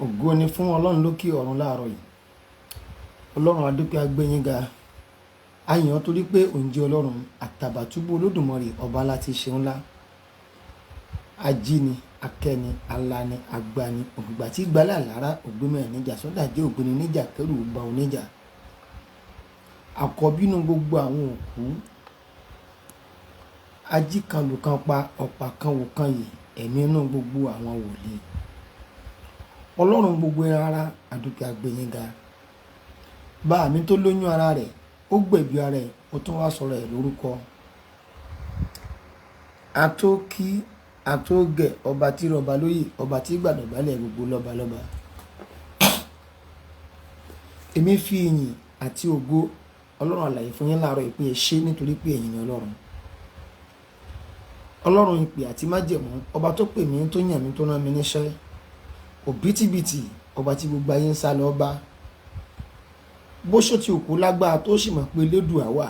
Ògo ni fún Ọlọ́run lókè ọ̀run láàárọ̀ yìí. Ọlọ́run a dúpẹ́, a gbé yín ga. A yìn ọ́ torí pé ò ń jẹ́ Ọlọ́run àtàbàtúbú Olódùmarè, ọba ńlá tí ṣe ńlá. Ajíni, akẹ́ni, alani, agbani, ògbìgbà tí gbálà lára, ògbémọ̀ níjà, sọ́dà jẹ́ ògbéni níjà, kẹ́rù ba oníjà. Àkọ́bínú gbogbo àwọn òkú. Ajíkanlù kan pa ọ̀pá kan wò kan yìí, ẹ̀mí inú gbogbo àwọn wòlíì. Ọlọ́run gbogbo ẹran ara, a dúpẹ́, a gbé yín ga. Bá mi tó lóyún ara rẹ̀, ó gbẹ̀bí ara ẹ̀, ó tún wá sọ̀rọ̀ ẹ̀ lórúkọ. Atókí, atógẹ̀, ọba tí rọba lóyè, ọba tí gbàdọ̀bálẹ̀ gbogbo lọ́balọ́ba. Èmi fi ìyìn àti ògo Ọlọ́run àlàyé fún yín láàárọ̀ ìpín ẹ ṣé nítorí pé ẹ̀yin ni Ọlọ́run. Ọlọ́run ìpè àti májẹ̀mú, ọba tó pè mí, tó yàn mí, tó rán mi níṣẹ́. Òbítíbitì ọba tí gbogbo ayé ń sá lọ bá. Bó ṣó ti òkú lágbára tó sì mọ̀ pé Elédùà wà,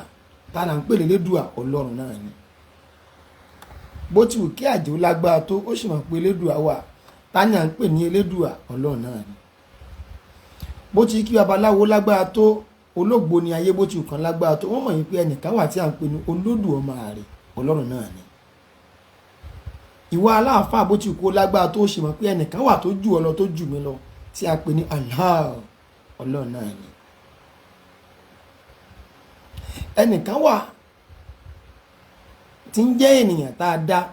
ta là ń pè lélédùà? Ọlọ́run náà ni. Bó ti wù kí àjò lágbára tó, ó sì mọ̀ pé Elédùà wà, ta ni à ń pè ní Elédùà? Ọlọ́run náà ni. Bó ti kí babaláwo lágbára tó, olóògbó ni ayé, bó ti wù kán lágbára tó, wọ́n mọ̀ yín pé ẹnìkan wà tí à ń pè ní Olódùmarè, Ọlọ́run náà ni. Ìwọ aláàfáà, bó ti wù kó lágbára tó, sì mọ̀ pé ẹnìkan wà tó jù ọ lọ, tó jù mí lọ, tí a pè ní Allah, Ọlọ́run náà ni. Ẹnìkan wà tí ń jẹ́ ènìyàn tá a dá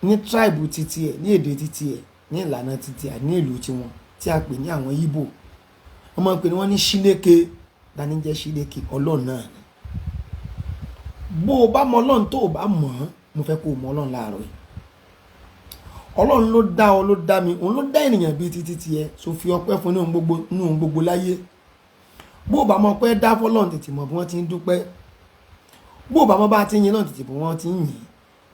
ní tribe titi ẹ̀, ní èdè titi ẹ̀, ní ìlànà titi ẹ̀, ní ìlú tiwọn, tí a pè ní àwọn Ìgbò. Wọ́n máa ń pè ní wọ́n ní Ṣínéke. Dání jẹ́ Ṣínéke? Ọlọ́run náà ni. Bó o bá mọ Ọlọ́run, tó o bá mọ̀ ọ́n, mo fẹ́ kó o mọ Ọlọ́run láàárọ̀ yìí. Ọlọ́run ló dá ọ, ló dá mi, òun ló dá ènìyàn bíi títí tiẹ̀. So fi ọpẹ́ fún ní ohun gbogbo, ní ohun gbogbo láyé. Bó o bá mọ pé dá fọlọ́run, tètè mọ̀ bí wọ́n ti ń dúpẹ́. Bó o bá mọ bá ti ń yin náà, tètè bí wọ́n ti ń yìn.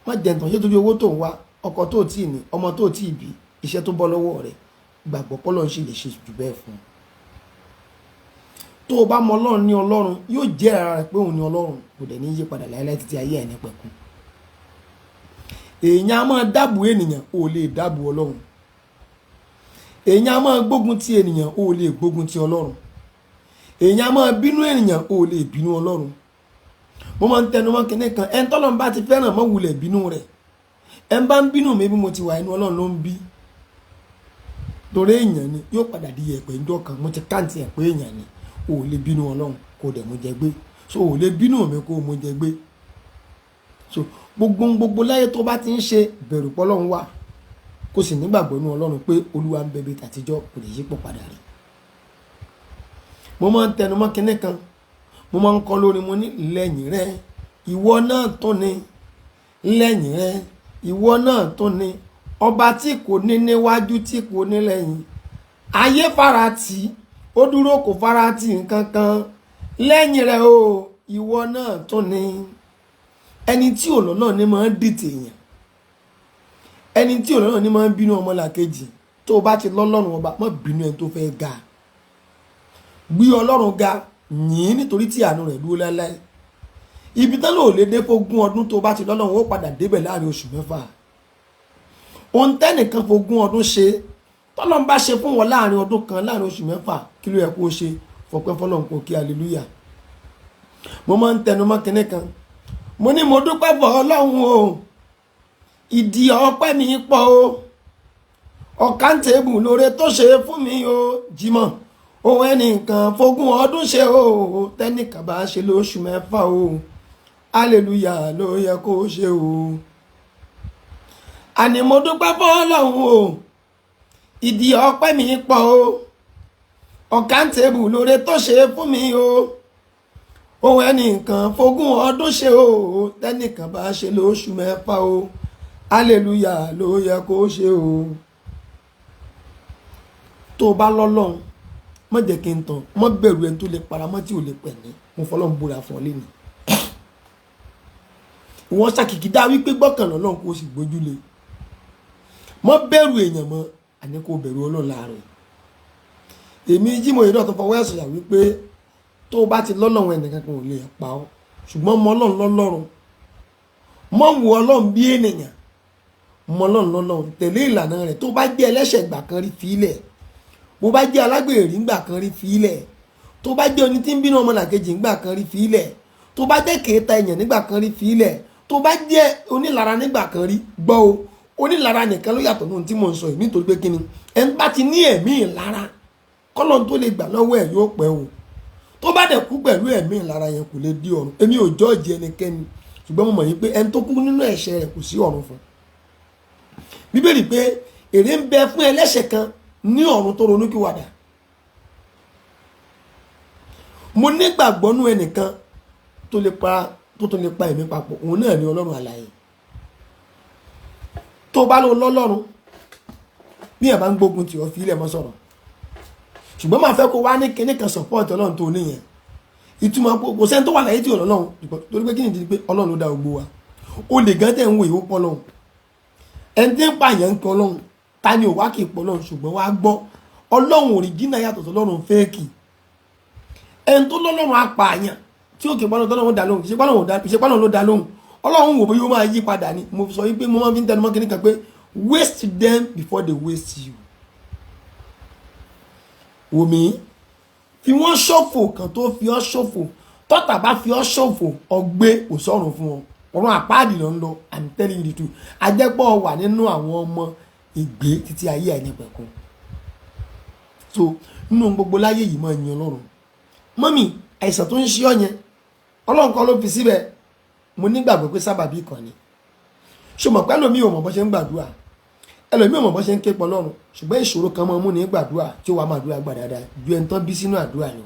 Má jẹ́ ntàn ṣé torí owó tó ń wá, ọkọ tó tí ì ní, ọmọ tó tí ì bí, iṣẹ́ tó bọ́ lọ́wọ́ rẹ̀. Gbàgbọ́ pọ́lọ́run sì lè ṣe jù bẹ́ẹ̀ fún un. Tó o bá mọ Ọlọ́run ní Ọlọ́run, yóò jẹ́ ara rẹ̀ pé òun ní Ọlọ́run, kò dẹ̀ ní yí padà láéláé títí ayé ẹ̀ ní pẹ̀kun. Èèyàn á máa dáàbò ènìyàn, ò lè dáàbò Ọlọ́run. Èèyàn á máa gbógun ti ènìyàn, ò lè gbógun ti Ọlọ́run. Èèyàn á máa bínú ènìyàn, ò lè bínú Ọlọ́run. Mo máa ń tẹnu mọ́ kinní kan: ẹni tọ́lọ́run bá ti fẹ́ràn, mọ́ wulẹ̀ bínú rẹ̀. Ẹ bá ń bínú mi bí mo ti wà, inú Ọlọ́run ló ń bí, torí èèyàn ni, yóò padà di yẹ̀pẹ̀ ńjọ́ kan. Mo ti káǹtì ẹ̀ pé èèyàn ni, ò lè bínú Ọlọ́run kó dẹ̀ mú jẹ gbé. So ò lè bínú mi kó mú jẹ gbé. So gbogbo gbogbo láyé tó bá ti ń ṣe, bẹ̀rù pọ́lọ́run wà, kó sì nígbàgbọ́ inú Ọlọ́run pé Olúwa ń bẹ bí tàtijọ́, kò lè yípo padà rí. Mo máa ń tẹnu mọ́ kinní kan, mo máa ń kọ́ lórí, mo ní lẹ́yìn rẹ, ìwọ náà tó ni. Lẹ́yìn rẹ, ìwọ náà tó ni, ọba tí kò ní níwájú, tí kò ní lẹ́yìn. Ayé farati, ó dúró, kò farati nǹkan kan. Lẹ́yìn rẹ o, ìwọ náà tó ni. Ẹni tí ò lọ́nà ní máa ń dìtẹ̀ èèyàn, ẹni tí ò lọ́nà ní máa ń bínú ọmọlàkejì. Tó o bá ti lọ́lọ́run ọba, má bínú ẹni tó fẹ́ ga. Gbé Ọlọ́run ga, yìn nítorí tí àánú rẹ̀ dúró láéláé. Ibi tán lò lè dé fógún ọdún, tó bá ti lọ́lọ́run, ó padà débẹ̀ láàrin oṣù 6. Ohun tẹ́nìkan fógún ọdún ṣe, tọ́lọ́run bá ṣe fún wọn láàrin ọdún kan, láàrin oṣù 6, kí ló yẹ kó o ṣe? Fọpẹ́ fọlọ́run, kó kí hallelujah. Mo máa ń tẹnu mọ́ kinní kan, mo ní mo dúpẹ́ fọ́ Ọlọ́run o, ìdí ọpẹ́ mi pọ̀ o, uncountable lóore tó ṣe fún mi o. Jímọ̀, ohun ẹnìkan fógún ọdún ṣe o, tẹ́nìkan bá ṣe lóṣù 6 o, hallelujah ló yẹ kó ṣe o. Àní mo dúpẹ́ fọ́lọ́run o, ìdí ọpẹ́ mi pọ̀ o, uncountable lóore tó ṣe fún mi o. Ohun ẹnìkan fógún ọdún ṣe o, tẹ́nìkan bá ṣe lóṣù 6 o, hallelujah ló yẹ kó ṣe o. Tó o bá lọ́lọ́run, má jẹ́ kí n tàn, má bẹ̀rù ẹni tó lè paramọ́ tí ò lè pẹ̀ ní. Mo fọlọ́run búra fún ọ lẹ́nu. Ìwọ́n ṣàkìkì dá wípé gbọ́kàn lọ́lọ́run, kó o sì gbójúlé. Má bẹ̀rù èèyàn mọ́, àní kó o bẹ̀rù Ọlọ́run láàárọ̀ yìí. Èmi Jímọ̀ yìí náà tó fọwọ́ ẹ̀sọ̀yà wípé tó o bá ti lọ́lọ́run, ẹnìkan kan ò lè pa ọ́. Ṣùgbọ́n mọ Ọlọ́run lọ́lọ́run, mọ́ wù Ọlọ́run bí ènìyàn. Mọ Ọlọ́run lọ́lọ́run, tẹ̀lé ìlànà rẹ̀. Tó bá jẹ́ ẹlẹ́ṣẹ̀ ìgbà kan rí, fi ilẹ̀. Bó bá jẹ́ alágbèrè ńgbà kan rí, fi ilẹ̀. Tó bá jẹ́ oní tí ń bínú ọmọlàkejì ńgbà kan rí, fi ilẹ̀. Tó bá jẹ́ kèéta èèyàn nígbà kan rí, fi ilẹ̀. Tó bá jẹ́ onílara nígbà kan rí, gbọ́ o, onílara nìkan ló yàtọ̀ nínú tí mò ń sọ yìí. Nítorí pé kíni? Ẹni bá ti ní ẹ̀mí ìlara, kọ́lọ́n tó lè gbà lọ́wọ́ ẹ̀ yóò pẹ́ o. Tó bá dẹ̀ kú pẹ̀lú ẹ̀mí ìlara yẹn, kò lè dé ọ̀run. Èmi ò jọ́ọ̀jì ẹnikẹ́ni, ṣùgbọ́n mo mọ̀ yín pé ẹni tó kú nínú ẹ̀ṣẹ̀ rẹ̀, kò sí ọ̀run fún. Bíbélì pé èrè ń bẹ fún ẹlẹ́ṣẹ̀ kan ní ọ̀run tó ronúpìwàdà. Mo nígbàgbọ́ nú ẹnìkan tó lè pa, tó tún lè pa ẹ̀mí papọ̀. Òun náà ní Ọlọ́run àlàyé. Tó bá lọ lọ́lọ́run, bí ẹ̀ bá ń gbógun tì ọ́, fi ilẹ̀ mọ́ sọ̀rọ̀. Ṣùgbọ́n máa fẹ́ kó wá ní kinní kan support Ọlọ́run tó níyẹn. Ìtumọ̀ pé kò sẹ́ni tó wà láyé tí ò lọ́lọ́run, torí pé kí nìdí pé Ọlọ́run ló dá gbogbo wa. Olè gan tẹ̀ ń wò, ìwó pọ̀ lọ́hùn. Ẹni tí ń pààyàn ń kọ́ Ọlọ́run. Ta ni ò wá kì í pọ̀ lọ́hùn? Ṣùgbọ́n wá gbọ́, Ọlọ́run original yàtọ̀ sọ́lọ́run fake. Ẹni tó lọ́lọ́run apààyàn tí ó kì í pọ́nlọ́run, tọ́lọ́run dá lóhùn, ìṣepọ́nlọ́run ló dá lóhùn. Ọlọ́run wò bóyá ó máa yí padà ni. Mo sọ wípé mo máa fi ń tẹnu mọ́ kíní kan pé waste them before they waste you. Wòmí, fi wọ́n ṣòfò kan tó fi ọ́ ṣòfò. Tọ́tà bá fi ọ́ ṣòfò, ọgbẹ́ kò sọ̀rùn fún ọ, ọ̀run àpáàdì ló ń lọ. I'm telling you the truth. Ajẹ́pọ̀ wà nínú àwọn ọmọ ìgbé títí ayé àìnípẹ̀kun. So nínú gbogbo láyé yìí, máa yan Ọlọ́run. Mọ́mì, àìsàn tó ń ṣe ọ́ yẹn, Ọlọ́run kan ló fi síbẹ̀. Mo nígbàgbọ́ pé sábàbí kan ni. Ṣe mọ̀ pé ẹlòmíì ò mọ̀ bó ṣe ń gbàdúrà, ẹlòmíì ò mọ̀ bó ṣe ń ké pọ̀ Ọlọ́run, ṣùgbọ́n ìṣòro kan máa mú ní gbàdúrà tí ó wàá máa dúrà gbà dáadáa ju ẹni tán bí sínú àdúrà lọ.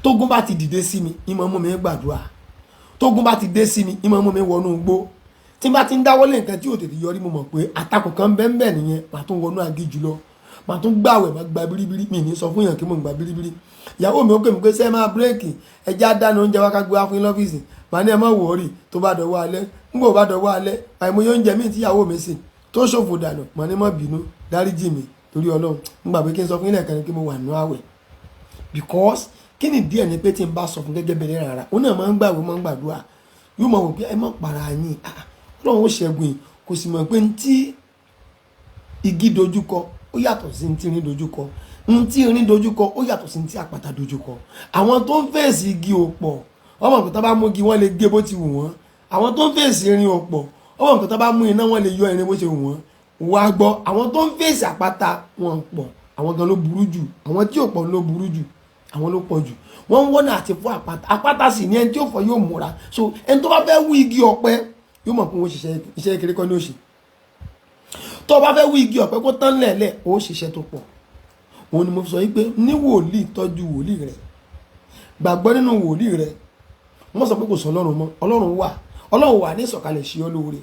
Tógun bá ti dìde sí mi, ìmọ̀ mú mi gbàdúrà. Tógun bá ti dé sí mi, ìmọ̀ mú mi wọnú igbó. Tí n bá ti ń dáwọ́lé nǹkan tí ò tètè yọrí, mo mọ̀ pé àtakò kan bẹ́ẹ̀ bẹ́ẹ̀ nìyẹn. Màá tún wọnú aginjù lọ, màá tún gbàwẹ̀, màá gba bíríbírí. Mi ní sọ fún yàn kí mò ń gba bíríbírí. Ìyàwó mi ó pè mí pé ṣé máa break, ẹjẹ́ á dáná oúnjẹ wá ká gbé wá fún yín lọ́fíìsì. Màá ní ẹ má worry, tó bá dọ̀wọ́ alẹ́. Ń gbò bá dọ̀wọ́ alẹ́, àìmọye oúnjẹ míì tí ìyàwó mi sè tó ṣòfò dànù. Màá ní má bínú, dáríjì mi torí Ọlọ́run. Ń gbà pé kí n sọ fún yín lẹ́ẹ̀kan ni kí mo wà nínú àwẹ̀, because kí ni díẹ̀ ni pé tí n bá sọ fún gẹ́gẹ́ bẹ̀rẹ̀ rárá, òun náà máa ń gbàwé, máa ń gbàdúrà. Yóò máa wò pé ẹ má para yín, Ọlọ́run ó ṣẹ́gun yìí. Kò sì mọ̀ pé ntí igi dojúkọ, ó yàtọ̀ sí ntí irin dojúkọ. Ntí irin dojúkọ, ó yàtọ̀ sí ntí àpáta dojúkọ. Àwọn tó ń fèsì igi ò pọ̀. Wọ́n mọ̀ pé tó bá mú igi, wọ́n lè gé bó ti wù wọ́n. Àwọn tó ń fèsì irin ò pọ̀. Wọ́n mọ̀ pé tó bá mú iná, wọ́n lè yọ irin bó ṣe wù wọ́n. Wá gbọ́, àwọn tó ń fèsì àpáta wọn pọ̀. Àwọn gan ló burú jù. Àwọn tí ò pọ̀ ló burú jù. Àwọn ló pọ̀ jù. Wọ́n ń wọ́nà àti fọ́ àpáta. Àpáta sì ní ẹni tí ó fọ́ yóò múra. So ẹni tó bá fẹ́ wú igi ọ̀pẹ yóò mọ̀ pé wọ́n ṣiṣẹ́. Iṣẹ́ kékeré kọ́ ní òṣì. Tó o bá fẹ́ wú igi ọ̀pẹ kó tán lẹ̀lẹ̀, ó ṣiṣẹ́ tó pọ̀. Òun ni mo sọ wípé ní wòlíì, tọ́jú wòlíì rẹ̀, gbàgbọ́ nínú wòlíì rẹ̀. Wọ́n sọ pé kò sọ Ọlọ́run mọ́. Ọlọ́run wà. Ọlọ́run wà ní ìsọ̀kalẹ̀ ṣe ọ́ lóore.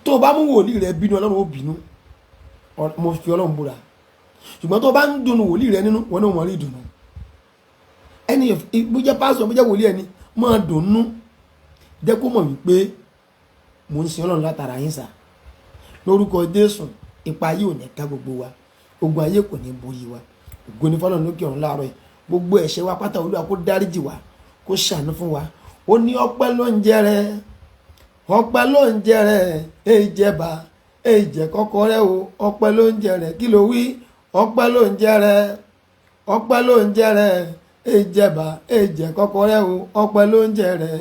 Tó o bá mú wòlíì rẹ̀ bínú, Ọlọ́run ó bínú. Mo fi Ọlọ́run búra. Ṣùgbọ́n tó o bá ń dùnnú wòlíì rẹ̀ nínú, wọn náà wọ́n rí ìdùnnú. Ẹni bó jẹ́ pásítọ̀, bó jẹ́ wòlíì, ẹni máa dùnnú, jẹ́ kó mọ̀ wípé mò ń sin Ọlọ́run látara yín sà. Lórúkọ Jésù, ipa ayé ò ní ká gbogbo wa, ogun ayé kò ní borí wa. Ògo ní fọlọ́run lókè ọ̀run. Láàárọ̀ yìí, gbogbo ẹ̀ṣẹ̀ wa pátá, Olúwa kó dáríjì wa, kó ṣàánú fún wa. Ó ní ọpẹ́ ló ń jẹ rẹ, ọpẹ́ ló ń jẹ rẹ, èyí jẹba, èyí jẹ kọ́kọ́rẹ́ o. Ọpẹ́ ló ń jẹ rẹ. Kí ló wí? Ọpẹ́ ló ń jẹ rẹ, ọpẹ́ ló ń jẹ rẹ, èyí jẹba, èyí jẹ kọ́kọ́rẹ́ o. Ọpẹ́ ló ń jẹ rẹ.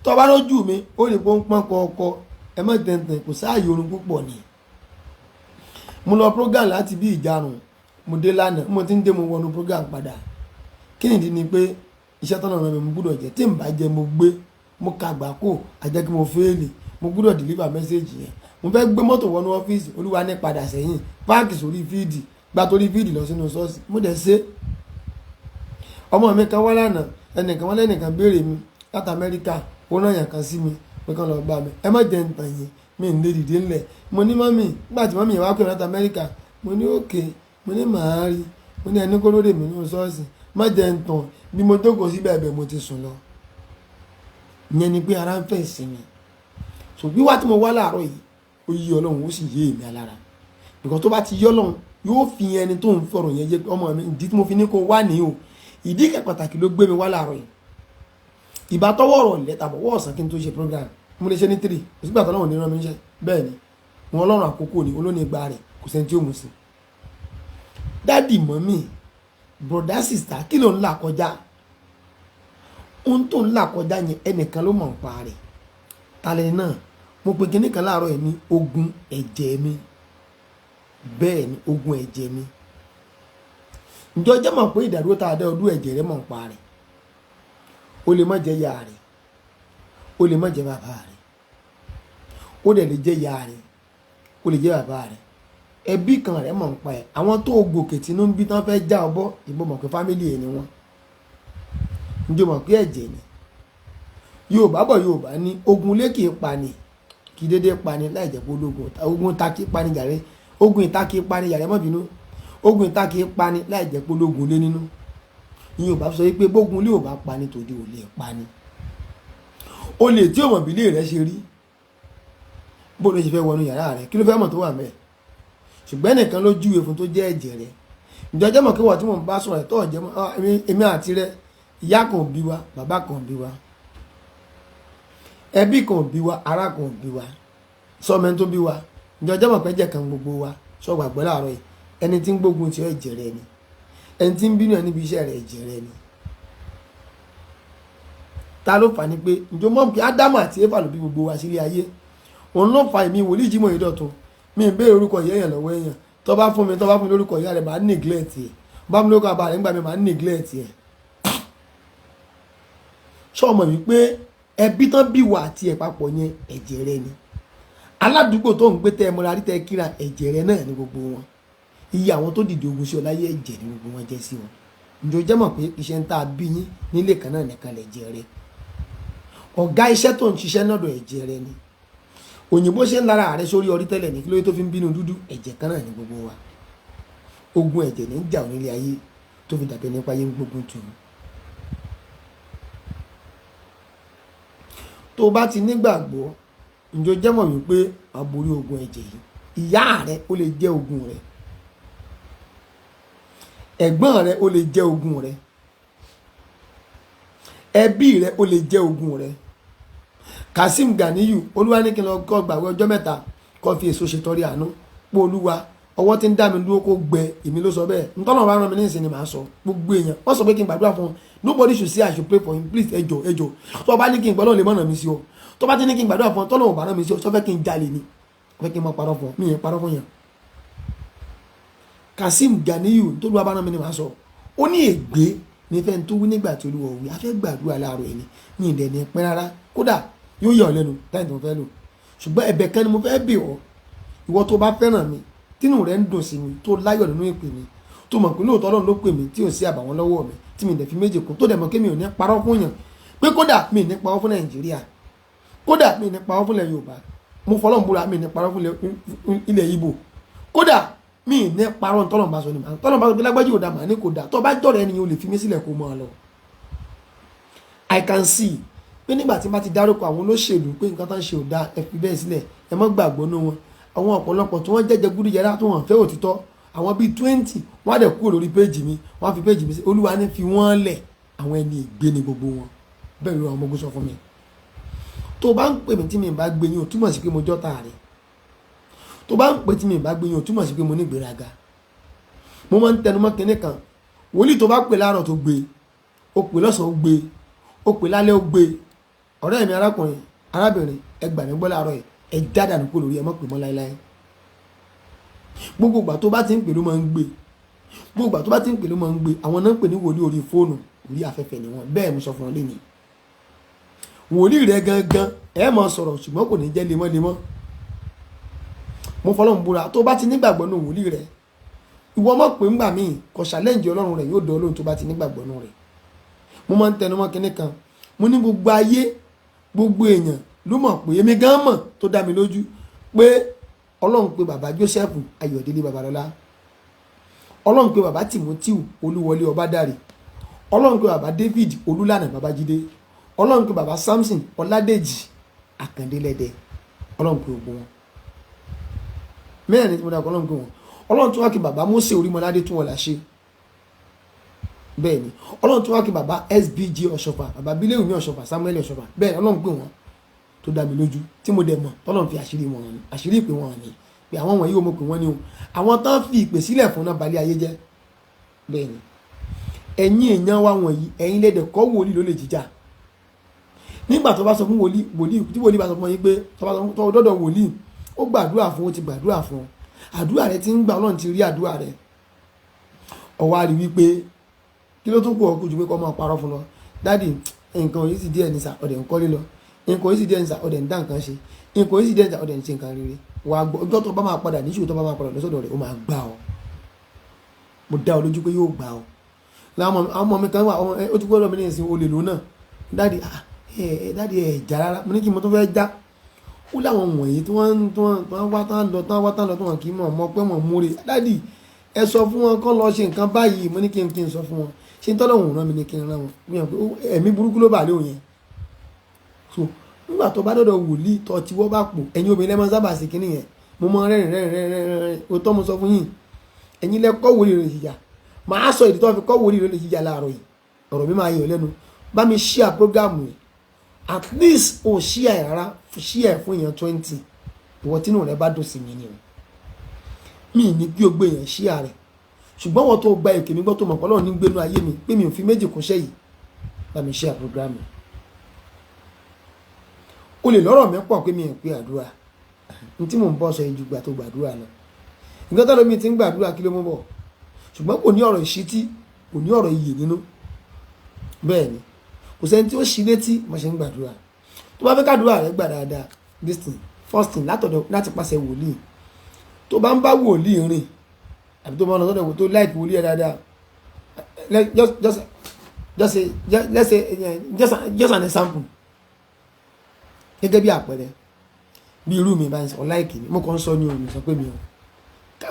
Tó bá lójú mi, ó lè pọ́npọ́n kọ̀ọ̀kọ̀. Ẹ má tẹ̀ntẹ̀, kò sáàyè orun púpọ̀ ni. Mo lọ program láti bí ìjarun, mo dé lánàá. Mo ti ń dé, mo wọnú program padà. Kí nìdí ni pé iṣẹ́ tọ́nà rẹ̀ mi mo gbúdọ̀ jẹ́. Tí n bá jẹ́, mo gbé, mo kàgbà kó àjẹ́ kí mo fail. Mo gbúdọ̀ deliver message yẹn. Mo fẹ́ gbé mọ́tò wọnú ọ́fíìsì, Olúwa ní padà sẹ́yìn, park sórí field, gba torí field lọ sínú ṣọ́ọ̀ṣì. Mo dẹ̀ ṣe. Ọmọ mi kan wá lánàá, ẹnìkan wọn lẹ́nìkan béèrè mi láti Amẹ́ríkà. Ó náà yàn kan sí mi pé kán lọ bá mi. Ẹ má jẹ́ ntàn yín, mi ń lè dìde ńlẹ̀. Mo ní mummy, nígbà tí mummy yẹn wá pè mí láti Amẹ́ríkà, mo ní òkè, mo ní màá rí, mo ní ẹni kó lóde mi nínú ṣọ́ọ̀ṣì. Má jẹ́ ntàn, bí mo jókòó síbẹ̀ ẹ̀bẹ̀ mo ti sùn lọ. Ìyẹn ni pé ara ń fẹ́ ìsinmi. So wíwá tí mo wá láàárọ̀ yìí, ó yí Ọlọ́run, ó sì yé èmi alára, because tó bá ti yí Ọlọ́run, yóò fi ẹni tó ń fọ̀rọ̀ yẹn jẹ́ pé ọmọ mi, ìdí tí mo fi ní kó wá ní o. Ìdí kẹ pàtàkì ló gbé mi wá láàárọ̀ yìí. Ìbá tọwọ́ ọ̀rọ̀ lẹ́tà bọ̀wọ́ ọ̀sán kí n tó ṣe program. Mo lè ṣe ní 3. Kò sígbà tọ́lọ́run ní rán mi níṣẹ́. Bẹ́ẹ̀ ni, wọn Ọlọ́run àkókò ni olóní ìgbà rẹ̀, kò sẹ́ni tí ó mú sí. Daddy, mummy, brother, sister, kí ló ń là kọjá? Ohun tó ń là kọjá yẹn, ẹnìkan ló mọ̀ ń pa rẹ̀. Talẹ̀ náà mo pe kinní kan láàárọ̀ yìí ní ogun ẹ̀jẹ̀ mi. Bẹ́ẹ̀ ni, ogun ẹ̀jẹ̀ mi. Ǹjọ́ jẹ́ mọ̀ pé ìdádúró tá a dá ọdún, ẹ̀jẹ̀ rẹ̀ mọ̀ ń pa rẹ̀. Ó lè má jẹ́ ìyá rẹ̀, ó lè má jẹ́ bàbá rẹ̀, ó dẹ̀ lè jẹ́ ìyá rẹ̀, ó lè jẹ́ bàbá rẹ̀. Ẹbí kan rẹ̀ mọ̀ ń pa ẹ̀. Àwọn tó gòkè tínú ń bí tán fẹ́ já ọ bọ́, ìbọn mọ̀ pé family ẹ̀ ni wọ́n. Ǹjọ́ mọ̀ pé ẹ̀jẹ̀ ni? Yorùbá bọ̀, Yorùbá ní ogun ilé kì í pani, kì í dédé pani láì jẹ́ pé ológun ogun ta kì í pani jàre. Ogun ìta kì í pani jàre, má bínú. Ogun ìta kì í pani láì jẹ́ pé ológun lé nínú. Yorùbá sọ wípé bógun ilé ò bá pani, tòde ò lè pani. Olè tí ò mọ̀ bí ilé rẹ̀ ṣe rí, bó ló ṣe fẹ́ wọnú yàrá rẹ̀? Kí ló fẹ́ mọ̀ tó wà mẹ́ẹ̀? Ṣùgbọ́n ẹnìkan ló júwe fún tó jẹ́ ẹ̀jẹ̀ rẹ̀. Ǹjọ́ jẹ́ mọ̀ kí wọ́n tí mò ń bá sọ̀rọ̀ tó jẹ́ mọ́ èmi àti rẹ̀, ìyá kan ò bí wa, bàbá kan ò bí wa, ẹbí kan ò bí wa, ará kan ò bí wa, sọmọ tó bí wa. Ǹjọ́ jẹ́ mọ̀ pé ẹ̀jẹ̀ kan gbogbo wa? Sọ gbàgbọ́ láàárọ̀ yìí, ẹni tí ń gbógun ti ẹ̀jẹ̀ rẹ̀ ni. Ẹni tí ń bínú ẹ níbi iṣẹ́ rẹ̀, ẹ̀jẹ̀ rẹ̀ ni. Ta ló fà ní pé ǹjọ́ mọ̀ pé Ádámù àti Éfà ló bí gbogbo wa sílé ayé? Òun ló fa èmi wòlíì Jímọ̀ yìí dọ̀tun. Mi ń béèrè orúkọ ìyá èèyàn lọ́wọ́ èèyàn. Tó bá fún mi lórúkọ ìyá rẹ̀, màá neglect ẹ̀. Bá mi lórúkọ bàbá rẹ̀ ńgbà mi, màá neglect ẹ̀. Sọmọ wípé ẹbí tán bí wà àti ẹ̀ papọ̀ yẹn, ẹ̀jẹ̀ rẹ ni. Aládùúgbò tó ń gbé, tẹ́ ẹ mọ́ra rí, tẹ́ ẹ kíra, ẹ̀jẹ̀ rẹ náà ni gbogbo wọn. Iye àwọn tó dìde ogun sí ọ láyé, ẹ̀jẹ̀ ni gbogbo wọn jẹ́ sí wọn. Ǹjọ́ jẹ́ mọ̀ pé iṣẹ́ ń tá a bí yín nílé kan náà nìkan lẹ̀ jẹ́ rẹ? Ọ̀gá iṣẹ́ tó ń ṣiṣẹ́ lọ́dọ̀, ẹ̀jẹ̀ rẹ ni. Òyìnbó ṣe ń lára rẹ sórí ọrí tẹ́lẹ̀ ní kí lóye tó fi ń bínú dúdú? Ẹ̀jẹ̀ kan náà ni gbogbo wa. Ogun ẹ̀jẹ̀ ní ń jà onílé ayé tó fi dàbí nípa ayé ń gbógun tù ú. Tó o bá ti nígbàgbọ́, ǹjọ́ jẹ́ mọ̀ wípé wàá borí ogun ẹ̀jẹ̀ yìí? Ìyá rẹ ó lè jẹ́ ogun rẹ, ẹ̀gbọ́n rẹ ó lè jẹ́ ogun rẹ, ẹbí rẹ ó lè jẹ́ ogun rẹ. Kazeem Ganiyu, Olúwa ní kí n lọ kọ́ gbàwé ọjọ́ 3, kó fi èso ṣètọrẹ àánú pé Olúwa, ọwọ́ tí ń dá mi dúró kó gbẹ. Èmi ló sọ bẹ́ẹ̀. Ntọ́nà bá rán mi ní ìsìn ni màá sọ. Gbogbo èèyàn wọ́n sọ pé kí n gbàdúrà fún wọn. Nobody should say I should pray for him. Please, ẹ jọ̀ọ́, ẹ jọ̀ọ́. Tó bá ní kí n gbọ́, lè mọ̀nà mi sí ọ. Tó bá ti ní kí n gbàdúrà fún ọ, tọ́lọ́ ò bá rán mi sí ọ, sọ fẹ́ kí n jalè ni? Fẹ́ kí n máa parọ́ fún ọ? Mi yẹn parọ́ fún yẹn. Kazeem Ganiyu, tó lù wá bá rán mi ni màá sọ. Ó ní ègbé ní fẹ́ tó wí nígbà tí Olúwa wí. A fẹ́ gbàdúrà láàárọ̀ ẹni ní ìdẹ̀ ní pẹ́ rárá. Kódà yóò yà ọ́ lẹ́nu táyì tí mo fẹ́ lò. Ṣùgbọ́n ẹ̀bẹ̀ kan ni mo fẹ́ bẹ̀ ọ́. Ìwọ tó bá fẹ́ràn mi, tínú rẹ ń dùn sí mi, tó láyọ̀ nínú ìpè mi, tó mọ̀ pé lóòótọ́ Ọlọ́run ló pè mí, tí ò sí àbàwọ́n lọ́wọ́ mi, tí mi dẹ̀ fi méjì kún, tó dẹ̀ mọ̀ pé mi ò ní parọ́ fún yàn, pé kódà mi ní parọ́ fún Nàìjíríà, kódà mi ní parọ́ fún ilẹ̀ Yorùbá, mo fọlọ́n búra, mi ní parọ́ fún ilẹ̀ Ìgbò, kódà mi ní parọ́. Tọ́lọ́run bá sọ ni màá tọ́lọ́run bá sọ pé lágbájú ò dá, màá ní kò dá. Tó bá jọ̀rọ̀ ẹni yẹn, ò lè fi mí sílẹ̀ kó máa lọ. I can see pé nígbà tí n bá ti dárúkọ àwọn olóṣèlú pé nǹkan tó ń ṣe ò dáa, ẹ fi bẹ́ẹ̀ sílẹ̀, ẹ má gbàgbọ́ nú wọn. Àwọn ọ̀pọ̀lọpọ̀ tí wọ́n jẹ́jẹ́ gúdújẹrá, tó wọ́n fẹ́ òtítọ́, àwọn bíi 20, wọ́n á dẹ̀ kúrò lórí péjì mi, wọ́n á fi péjì mi sí. Olúwa ní fi wọ́n lẹ̀, àwọn ẹni ìgbé ni gbogbo wọn. Bẹ́ẹ̀ ló àwọn ọmọ ogun sọ fún mi. Tó bá ń pè mí tí mi bá gbé yín, ò túmọ̀ sí pé mo jọ́ta rẹ̀. Tó bá ń pè tí mi bá gbé yín, ò túmọ̀ sí pé mo ní ìgbéraga. Mo máa ń tẹnu mọ́ kinní kan. Wòlíì tó bá pè láàárọ̀ tó gbé, ó pè lọ́sàn-án ó gbé, ó pè lálẹ́ ó gbé. Ọ̀rẹ́ mi, arákùnrin, arábìnrin, ẹ gbà mí gbọ́ láàárọ̀ yìí, ẹ já dànù kúrò lórí ẹ, má pè mọ́ láéláé. Gbogbo ìgbà tó bá ti ń pè ló máa ń gbé, gbogbo ìgbà tó bá ti ń pè ló máa ń gbé. Àwọn náà ń pè ní wòlíì orí fóònù, orí afẹ́fẹ́ ni wọ́n. Bẹ́ẹ̀ mo sọ fún ọ lẹ́nu. Wòlíì rẹ gangan, ẹ máa sọ̀rọ̀, ṣùgbọ́n kò ní jẹ́ lemọ́lemọ́. Mo fọlọ́run búra, tó bá ti nígbàgbọ́ nù wòlíì rẹ, ìwọ mọ̀ pé ńgbà míì kò challenge Ọlọ́run rẹ̀, yóò dán Ọlọ́run tó bá ti nígbàgbọ́ nù rẹ̀. Mo máa ń tẹnu mọ́ kinní kan. Mo ní gbogbo ayé, gbogbo èèyàn ló mọ̀ pé èmi gan mọ̀, tó dá mi lójú pé Ọlọ́run pé bàbá Joseph Ayọ̀délé Babalọ́lá, Ọlọ́run pé bàbá Timothy Olúwọlé Ọbádàrè, Ọlọ́run pé bàbá David Olúlànà Babájídé, Ọlọ́run pé bàbá Samson Ọládèjì Àkàndélẹ́dẹ. Ọlọ́run pé gbogbo wọn mẹ́rin tí mo dàgbọ́, Ọlọ́run pé wọn. Ọlọ́run tún wá kí bàbá Mósè Orímọládé tún wọn là ṣe. Bẹ́ẹ̀ ni, Ọlọ́run tún wá kí bàbá SBG Ọ̀ṣọ́fà, bàbá Bíléwùmí Ọ̀ṣọ́fà, Samuel Ọ̀ṣọ́fà. Bẹ́ẹ̀ ni, Ọlọ́run pé wọn. Tó dá mi lójú, tí mo dẹ̀ mọ̀ tọ́lọ́run fi àṣírí wọn hàn mí, àṣírí ìpè wọn hàn mí, pé àwọn wọ̀nyí ò mọ̀ pé wọ́n ní o, àwọn tán fi ìpè sílẹ̀ fún náà balẹ̀ ayé jẹ́. Bẹ́ẹ̀ ni, ẹ̀yin èèyàn wa wọ̀nyí, ẹ̀yin lẹ́dẹ̀ kọ́ wòlíì ló lè jíjà. Nígbà tó bá sọ fún wòlíì, wòlíì tí wòlíì bá sọ fún yín pé tó bá sọ fún tó dọ́dọ̀ wòlíì, ó gbàdúrà fún, ó ti gbàdúrà fún ọ, àdúrà rẹ ti ń gbà, Ọlọ́run ti rí àdúrà rẹ, ó wá rí wípé kí ló tún kù ọkù ju pé kọ́ máa parọ́ fún lọ. "Daddy, nǹkan yìí sì díẹ̀ ní sà." Ọ̀dẹ̀ ń kọ́lé lọ. "Nǹkan yìí sì díẹ̀ ní sà." Ọ̀dẹ̀ ń dá nǹkan ṣe. "Nǹkan yìí sì díẹ̀ ní sà." Ọ̀dẹ̀ ń ṣe nǹkan rere. Wàá gbọ́, ọjọ́ tó bá máa padà níṣòro, tó bá máa padà lọ́sọ̀dọ̀ rẹ̀, ó máa gbà ọ́. Mo dá ọ lójú pé yóò gbà ọ́. Láwọn ọmọ mi kan wà, ó ti gbọ́dọ̀ mi ní ìsìn olè lò náà. "Daddy, ah, ẹ ẹ daddy, ẹ jà rárá." Mo ní kí mo tó fẹ́ já. Ó láwọn wọ̀nyí tí wọ́n wá tán lọ, tán wá tán lọ, tí wọ́n kì í mọ̀ mọ́ pé wọ́n múre. "Daddy, ẹ sọ fún wọn kán lọ ṣe nǹkan báyìí." Mo ní kí n sọ fún wọn, ṣé n tọ́lọ́hùn rán mi ní kí n rán wọn? Mi hàn pé ẹ̀mí burúkú ló bà lé òun yẹn. So nígbà tó bá dọ̀dọ̀ wòlíì tó tí wọ́n bá pò, ẹ̀yin obìnrin lẹ́mọ̀ sábà sí kínní yẹn. Mo mọ rẹ́rìn rẹ́rìn rẹ́rìn rẹ́rìn. Òótọ́ mo sọ fún yín, ẹ̀yin lẹ kọ́ wòlíì rẹ̀ jìjà. Màá sọ ìdí tó fi kọ́ wòlíì rẹ̀ jìjà láàárọ̀ yìí. Ọ̀rọ̀ mi máa yọ̀ lẹ́nu. Bá mi share program yìí, at least o share ẹ̀ rárá, share ẹ̀ fún èèyàn 20. Ìwọ tínú rẹ bá dùn sí mi ni o, mi ní kí o gbé èèyàn share rẹ̀, ṣùgbọ́n wọ́n tó gba èké mi gbọ́, tó mọ̀ pé Ọlọ́run ní gbénú ayé mi, pé mi ò fi méjì kúnṣẹ́ yìí, bá mi share program yìí. O lè lọ́rọ̀ mi pọ̀ pé mi ò pé àdúrà n tí mò ń bọ́ sọ yìí ju gbà tó gbàdúrà lọ. Nǹkan tó lómi ti ń gbàdúrà, kí ló mú bọ̀? Ṣùgbọ́n kò ní ọ̀rọ̀ ìṣítí, kò ní ọ̀rọ̀ iyè nínú. Bẹ́ẹ̀ ni, kò sẹ́ni tí ó ṣí létí mo ṣe ń gbàdúrà. Tó bá fẹ́ kàdúrà rẹ gbà dáadáa, this thing first thing, látọ̀dọ̀ láti pàṣẹ wòlíì tó bá ń bá wòlíì rìn, àbí tó bá ń lọ sọ́dọ̀ tó like wòlíì ẹ̀ dáadáa, just say just, let's say just an example, gẹ́gẹ́ bí àpẹẹrẹ, bí irú mi bá ń sọ like mi, mo kàn ń sọ ní òun sọ pé mi ò,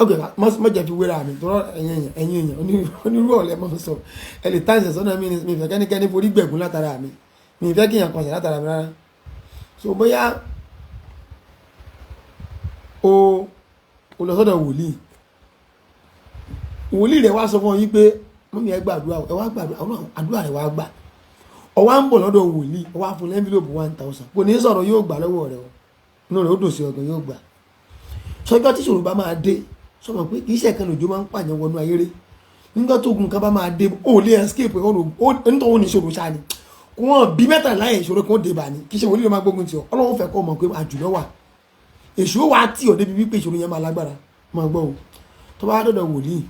ok, mọ jẹ́ fi wéra mi tọrọ. Ẹ̀yin èèyàn onírú ọ̀lẹ́ mọ̀ sọ, ẹ lè táǹsì sọ́nà mi mi fẹ́ kẹ́nikẹ́ni forí gbẹ̀gún látara mi. Mi fẹ́ kí èèyàn kan ṣẹ̀ látara mi rárá. So bóyá o lọ sọ́dọ̀ wòlíì, wòlíì rẹ̀ wá sọ fún ọ yín pé, "Mummy, ẹ gbàdúrà." Ẹ wá gbàdúrà, àdúrà rẹ̀ wá gbà. Ọ wá ń bọ̀ lọ́dọ̀ wòlíì, ọ wá fún envelope 1,000. Kò ní sọ̀rọ̀, yóò gbà lọ́wọ́ rẹ̀ o. Inú rẹ̀ ó dùn sí ọgbọ̀n, yóò gbà. Sọjọ́ tí ìṣòro bá máa dé, sọmọ pé kì í ṣe ẹ̀kan lòjó máa ń pààyàn wọnú ayé rẹ̀. Nígbà tó gun kan bá máa dé, ó lè escape nítorí òun ní ìṣòro ṣáà ni. Kò wọ́n bí mẹ́tàlá yẹn, ìṣòro kan ó dé bá ní. Kì í ṣe wòlíì ló máa gbógun tì ọ́. Ọlọ́run fẹ́ kọ́ mọ̀ pé àjùlọ wà. Èṣù wà á tì ọ́ débi wípé ìṣòro yẹn máa lágbára. Máa gbọ́ o, tó bá dọ̀dọ̀ wòlíì,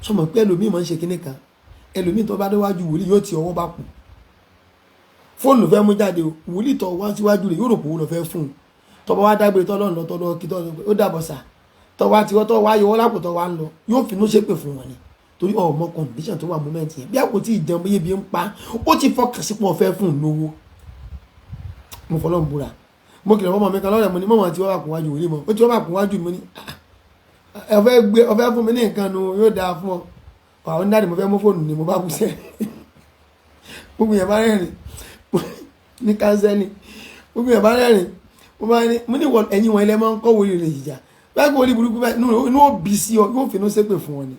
sọmọ pé ẹlòmíì máa ń ṣe kinní kan. Ẹlòmíì tó bá déwájú wòlíì, yóò ti ọwọ́ bá kù, fóònù fẹ́ mú jáde o. Wòlíì tó wá síwájú rẹ̀ yóò rò pé òun lọ fẹ́ fún un. Tó bá wá dágbére, tó lọ́nà tó lọ kí tó ó dàbọ̀ sà, tó wá tiwọ́, tó wá yọwọ́ lápò, tó wá ń lọ, yóò finú ṣépè fún wọn ni, torí ọmọ condition tó wà moment yẹn, bí a kò tí ì jẹun, bóyá ebi ń pa, ó ti fọkàn sí pọ̀ fẹ́ fún un lówó. Mo fọlọ́ ń búra, mo kìlọ̀ fọmọ mi kan lọ́rẹ̀. Mo ní mọ̀mọ́ tí wọ́n bá kún wájú wòlíì mọ́, ó tí wọ́n bá kún wájú mi. Ní ẹ fẹ́ gbé ọ fẹ́ fún mi ní nǹkan nu, yóò dáa fún ọ. Àwọn onídàáni, mo fẹ́ mú fóònù ni. Mo bá kú sẹ́, gbogbo yẹn bá rẹ́rìn ní counseling, gbogbo yẹn bá rẹ́rìn. Mo bá ní, mo ní ẹ̀yin wọn ilẹ̀ máa ń kọ́ wòlíì rẹ̀ jìjà báyìí, wòlíì burúkú báyìí, inú ó bí sí ọ, yóò finú ṣépè fún ọ ni.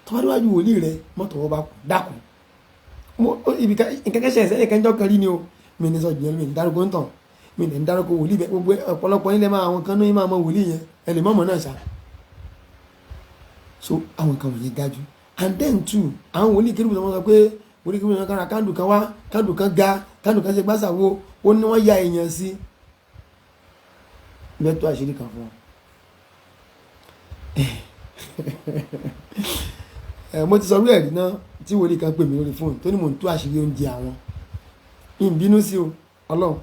Tó bá déwájú wòlíì rẹ, mọ́tò wọ́n bá kú dákun. Ibi nǹkan kẹ́sẹ̀ ẹ̀sẹ̀ kẹ́ńjọ́ kan rí ni o. Mi ní sọ jùlọ, mi ní dárúkọ ń tàn, mi ní dárúkọ wòlíì bẹ́ẹ̀. Gbogbo ọ̀pọ̀lọpọ̀ nílẹ̀ máa àwọn kan ní máa mọ wòlíì yẹn, ẹ lè mọ̀mọ́ náà ṣá. So àwọn nǹkan wọ̀nyí dájú. And then too, àwọn wòlíì kérúbù tó wọ́n sọ pé wòlíì kérúbù kan ra candle kan wá, candle kan ga, candle kan ṣe gbàsà wo, ó ní wọ́n ya èèyàn sí bẹ́ẹ̀ tó àṣírí kan fún wọn. Ẹ mo ti sọ orí ẹ̀rí náà tí wòlíì kan pè mí lórí fóònù, tó ní mò ń tú àṣírí oúnjẹ àwọn. Ìbínú sí o, Ọlọ́run.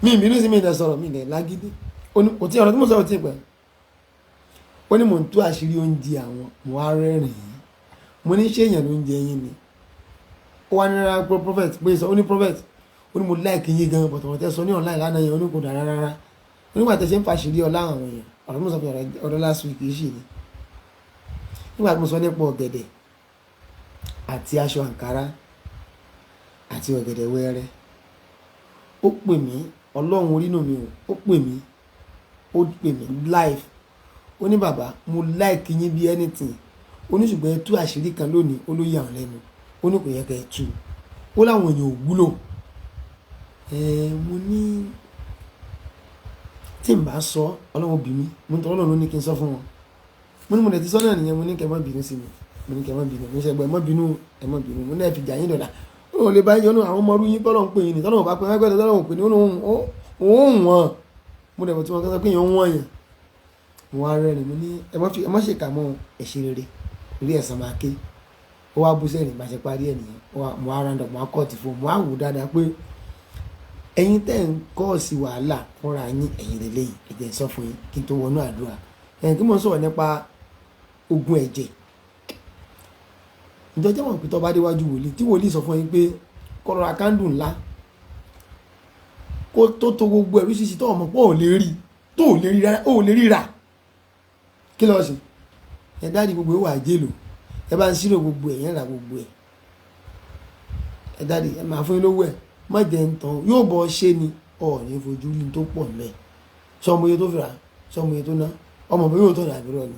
Mi ìbínú sí, mi ìdẹ sọ̀rọ̀, mi ìdẹ lágídí. Kò tí ọ̀rọ̀ tí mo sọ̀rọ̀ tí pẹ́. Ó ní mò ń tú àṣírí oúnjẹ àwọn. Mo wá rẹ́rìn-ín. Mo ní ṣé èèyàn ló ń jẹ yín ni? Ó wá ní rárá pé prophet pé sọ. Ó ní, "Prophet," ó ní, "mo like yín gan, but ọ̀rọ̀ tẹ́ sọ ní online lánàá yẹn," ó ní, "kò dára rárá." Ó nígbà tẹ́ ṣe ń fàṣírí ọlá àwọn èèyàn. Ọ̀rọ̀ tí mo sọ fún ọ̀rọ̀ last week yìí sì ni nígbà tí mo sọ nípa ọ̀gẹ̀dẹ̀ àti aṣọ àǹkárá àti ọ̀gẹ̀dẹ̀ wẹ́rẹ́. Ó pè mí, Ọlọ́run orínú mi o, ó pè mí, ó pè mí live. Ó ní, "Bàbá, mo like yín bí anything." Ó ní ṣùgbọ́n ẹ tú àṣírí kan lónìí, ó ló yà wọ́n lẹ́nu. Ó ní kò yẹ kẹ́ ẹ tú, ó láwọn èèyàn ò wúlò. Mo ní tí n bá sọ, Ọlọ́run bí mi. Mo ní tọ́ Ọlọ́run ló ní kí n sọ fún wọn. Mo ní mo lè ti sọ náà nìyẹn. Mo ní kẹ́ ẹ má bínú sí mi, mo ní kẹ́ ẹ má bínú. Mo ní sẹ́gbẹ́, ẹ má bínú, ẹ má bínú. Mo ní ẹ fi jà yín dọ̀dà, ó lè bá yín. Àwọn ọmọ ọdún yín tọ́lọ́ ń pè yín ní tọ́lọ́ bá pè wọ́n gbẹ́dọ̀ tọ́lọ́ ń pè ní òun wọ̀n. Mo dẹ̀ mọ̀ tí wọ́n sọ pé yẹn ń wọ̀n yẹn. Mo wá rẹ́rìn. Mo ní ẹ má ṣèkà mọ́, ẹ ṣe rere orí ẹ̀sán máa ké. Ó wá bú sẹ́rìn. Bá ṣe parí ẹ̀ nìyẹn. Mo wá round up, mo wá kọ́ọ̀tì fún un, mo wá wò dáadáa pé ẹ̀yin tẹ́ ń kọ́ọ̀sì wàhálà fúnra yín, ẹ̀yin lélẹ́yìn. Ẹ jẹ́ n sọ fún yín kí n tó wọnú àdúrà. Ẹ̀yin kí mo sọ̀rọ̀ nípa ogun ẹ̀jẹ̀. Ǹjọ́ jẹ́ mọ̀ pé tó bá déwájú wòlíì, tí wòlíì sọ fún yín pé kó ra candle ńlá, kó tó tó gbogbo ẹ̀rú ṣíṣí tó ọmọ pọ̀ ò lè rí, tó ò lè rí rárá, ò lè rí rà, kí lọ́ọ́ sí ẹ dáàdi? Gbogbo ìwà àjèlò, ẹ bá ń ṣírò gbogbo ẹ̀ yẹn, ra gbogbo ẹ̀. Ẹ dáàdi, ẹ máa fún yín lówó. Ẹ̀ má jẹ́ ń tán, yóò bọ́ ṣé ni ọ̀ ní fojú rí tó pọ̀ mẹ́. Sọmọ iye tó fi rà, sọmọ iye tó ná, ọmọ bí yóò tó rà àbúrò ni.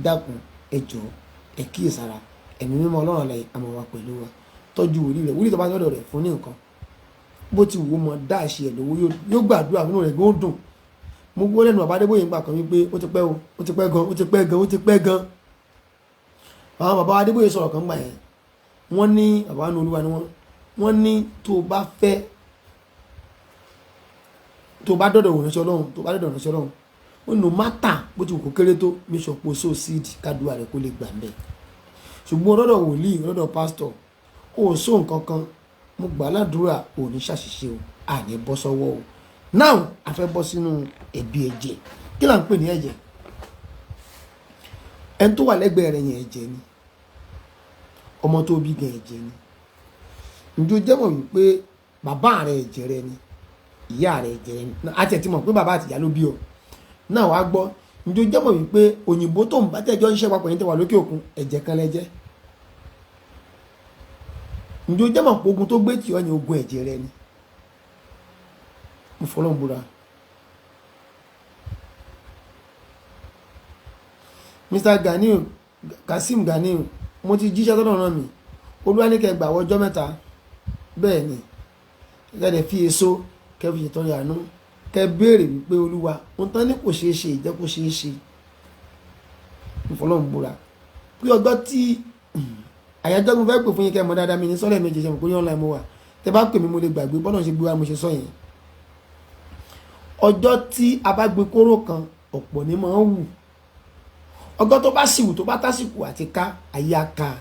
Dákun, ẹ jọ̀ọ́, ẹ kíyèsára. Ẹ̀mí mímọ́ Ọlọ́run àlàyé àmọ́ wa pẹ̀lú wa. Tọ́jú wòlíì rẹ̀. Wòlíì tó bá lọ́dọ̀ rẹ̀ fún ní nǹkan, bó ti wù ú mọ dáàṣì ẹ̀ lówó, yóò gbàdúrà, nínú rẹ̀ gbóhùn dùn. Mo gbọ́ lẹ́nu bàbá Adébóyè ńgbà kan wípé ó ti pẹ́ o, ó ti pẹ́ gan, ó ti pẹ́ gan, ó ti pẹ́ gan. Àwọn bàbá Adébóyè sọ̀rọ̀ kan gbà yẹn. Wọ́n ní bàbá nu Olúwa ni wọ́n. Wọ́n ní tó o bá fẹ́, tó o bá dọ̀dọ̀ ìránṣẹ́ Ọlọ́run, tó o bá dọ̀dọ̀ ìránṣẹ́ Ọlọ́run, ó no matter bó ti wù kó kéré tó, make sure pé o sow seed kádùá rẹ̀ kó lè gbà mbẹ́. Ṣùgbọ́n lọ́dọ̀ wòlíì, lọ́dọ̀ pásítọ̀, ó sọ nǹkan kan. Mo gbà á ládùúrà, ò ní ṣàṣìṣe o, àní bọ́ sọ́wọ́ o. Now, a fẹ́ bọ́ sínú ẹ̀bí ẹ̀jẹ̀. Kí là ń pè ní ẹ̀jẹ̀? Ẹni tó wà lẹ́gbẹ̀ẹ́ rẹ̀ yẹn, ẹ̀jẹ̀ ni. Ọmọ tó bí gan, ẹ̀jẹ̀ ni. Ǹjọ́ jẹ́ mọ̀ wípé bàbá rẹ̀, ẹ̀jẹ̀ rẹ̀ ni? Ìyá rẹ̀, ẹ̀jẹ̀ rẹ̀ ni. Àti ẹ̀ ti mọ̀ pé bàbá àti ìyá ló bí ọ náà. Wàá gbọ́, ǹjọ́ jẹ́ mọ̀ wípé òyìnbó tó ń bá tẹ̀jọ́ ń ṣe papọ̀ yín tẹ̀ wà lókè òkun, ẹ̀jẹ̀ kan lẹ́jẹ́? Ǹjọ́ jẹ́ mọ̀ pé ogun tó gbé tì ọ́ ní ogun ẹ̀jẹ̀ rẹ ni? Mo fọlọ́n búra. Mr Ganiu Kasim Ganiu, mo ti jíṣẹ́ tọ́lọ̀ rán mi. Olúwa ní kẹ́ gbà ọjọ́ 3. Bẹ́ẹ̀ ni, kẹ́ dẹ̀ fi èso, kẹ́ fi ṣètọrẹ àánú, kẹ́ béèrè wípé, Olúwa, ohun tán ní kò ṣeé ṣe, ìjẹ́ kó ṣeé ṣe. Mo fọlọ́n búra pé ọjọ́ tí àyájọ́ mo fẹ́ pè fún yín, kẹ́ mọ̀ dáadáa. Mi ní sọ́lẹ̀ méje ṣe mọ̀ pé ní online mo wà. Tẹ́ bá pè mí, mo lè gbàgbé bọ́lá ṣe gbé wa. Mo ṣe sọ yẹn, ọjọ́ tí a bá gbin kóró kan, ọ̀pọ̀ ni máa ń wù. Ọjọ́ tó bá sì wù, tó bá tásìkò àti ká, ayé á ká,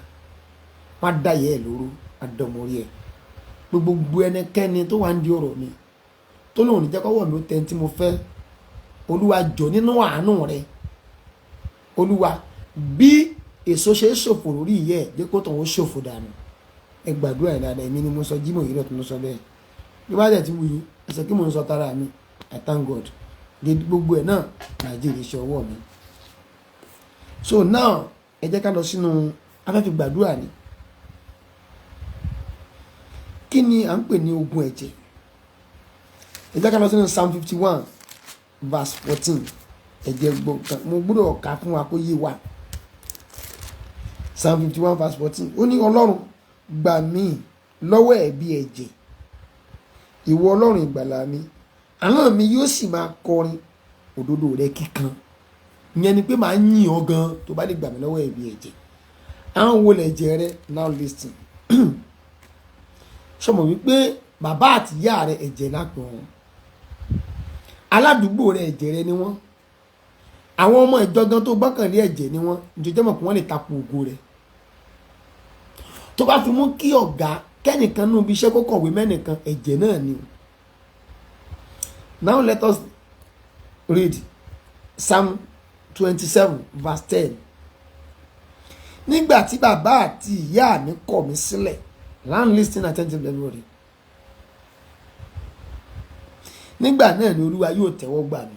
wọ́n á dá yẹ ẹ̀ lóró, á dọ̀mọ́ rí ẹ̀. Gbogbo ẹnikẹ́ni tó wà ń di ọ̀rọ̀ mi, tó lóun ní jẹ́ kọ́wọ́ mi ó tẹ́ tí mo fẹ́, Olúwa, jọ nínú àánú rẹ, Olúwa, bí èso ṣe é ṣòfò lórí ìyẹ́ ẹ̀, jẹ́ kó tàn ó ṣòfò dànù. Ẹ gbàdúrà ẹ̀ dáadáa. Èmi ni mo sọ Jímọ̀ yìí lọ́tún ló sọ bẹ́ẹ̀. Bí wàá dẹ̀ ti wù yín, ẹsẹ̀ kí mò ń sọ tara mi. I thank God, gbogbo ẹ̀ náà Nàìjíríà ṣe ọwọ́ mi. So now, ẹ jẹ́ ká lọ sínú afẹ́fẹ́ gbàdúrà ni. Kí ni à ń pè ní ogun ẹ̀jẹ̀? Ẹ jẹ́ ká lọ sínú Psalm 51 verse 14. Ẹ̀jẹ̀ gbọ́, mo gbọ́dọ̀ kà fún wa kó yé wa. Psalm 51 verse 14, ó ní, "Ọlọ́run, gbà mí lọ́wọ́ ẹ̀bi ẹ̀jẹ̀, ìwọ Ọlọ́run ìgbàlà mi. Ahọ́n mi yóò sì máa kọrin òdodo rẹ kíkan." Ìyẹn ni pé màá yìn ọ́ gan tó bá lè gbà mí lọ́wọ́ ẹ̀bi ẹ̀jẹ̀. Àwọn wo lẹ̀jẹ̀ rẹ? Now listen. Sọmọ wípé bàbá àti ìyá rẹ, ẹ̀jẹ̀ lápẹ̀ wọn? Aládùúgbò rẹ, ẹ̀jẹ̀ rẹ ni wọ́n. Àwọn ọmọ ìjọ gan tó gbọ́kànlé, ẹ̀jẹ̀ ni wọ́n. Ìjọjọ́ mọ̀ pé wọ́n lè takò ògo rẹ̀ tó bá fi mú kí ọ̀gá kẹ́nìkan nínú ibi iṣẹ́ kó kọ̀wé mẹ́nìkan, ẹ̀jẹ̀ náà ni o. Now let us read Psalm 27 verse 10. "Nígbà tí bàbá àti ìyá mi kọ̀ mí sílẹ̀." Learn, listen attentively, everybody. "Nígbà náà ni Olúwa yóò tẹ́wọ́ gbà mí."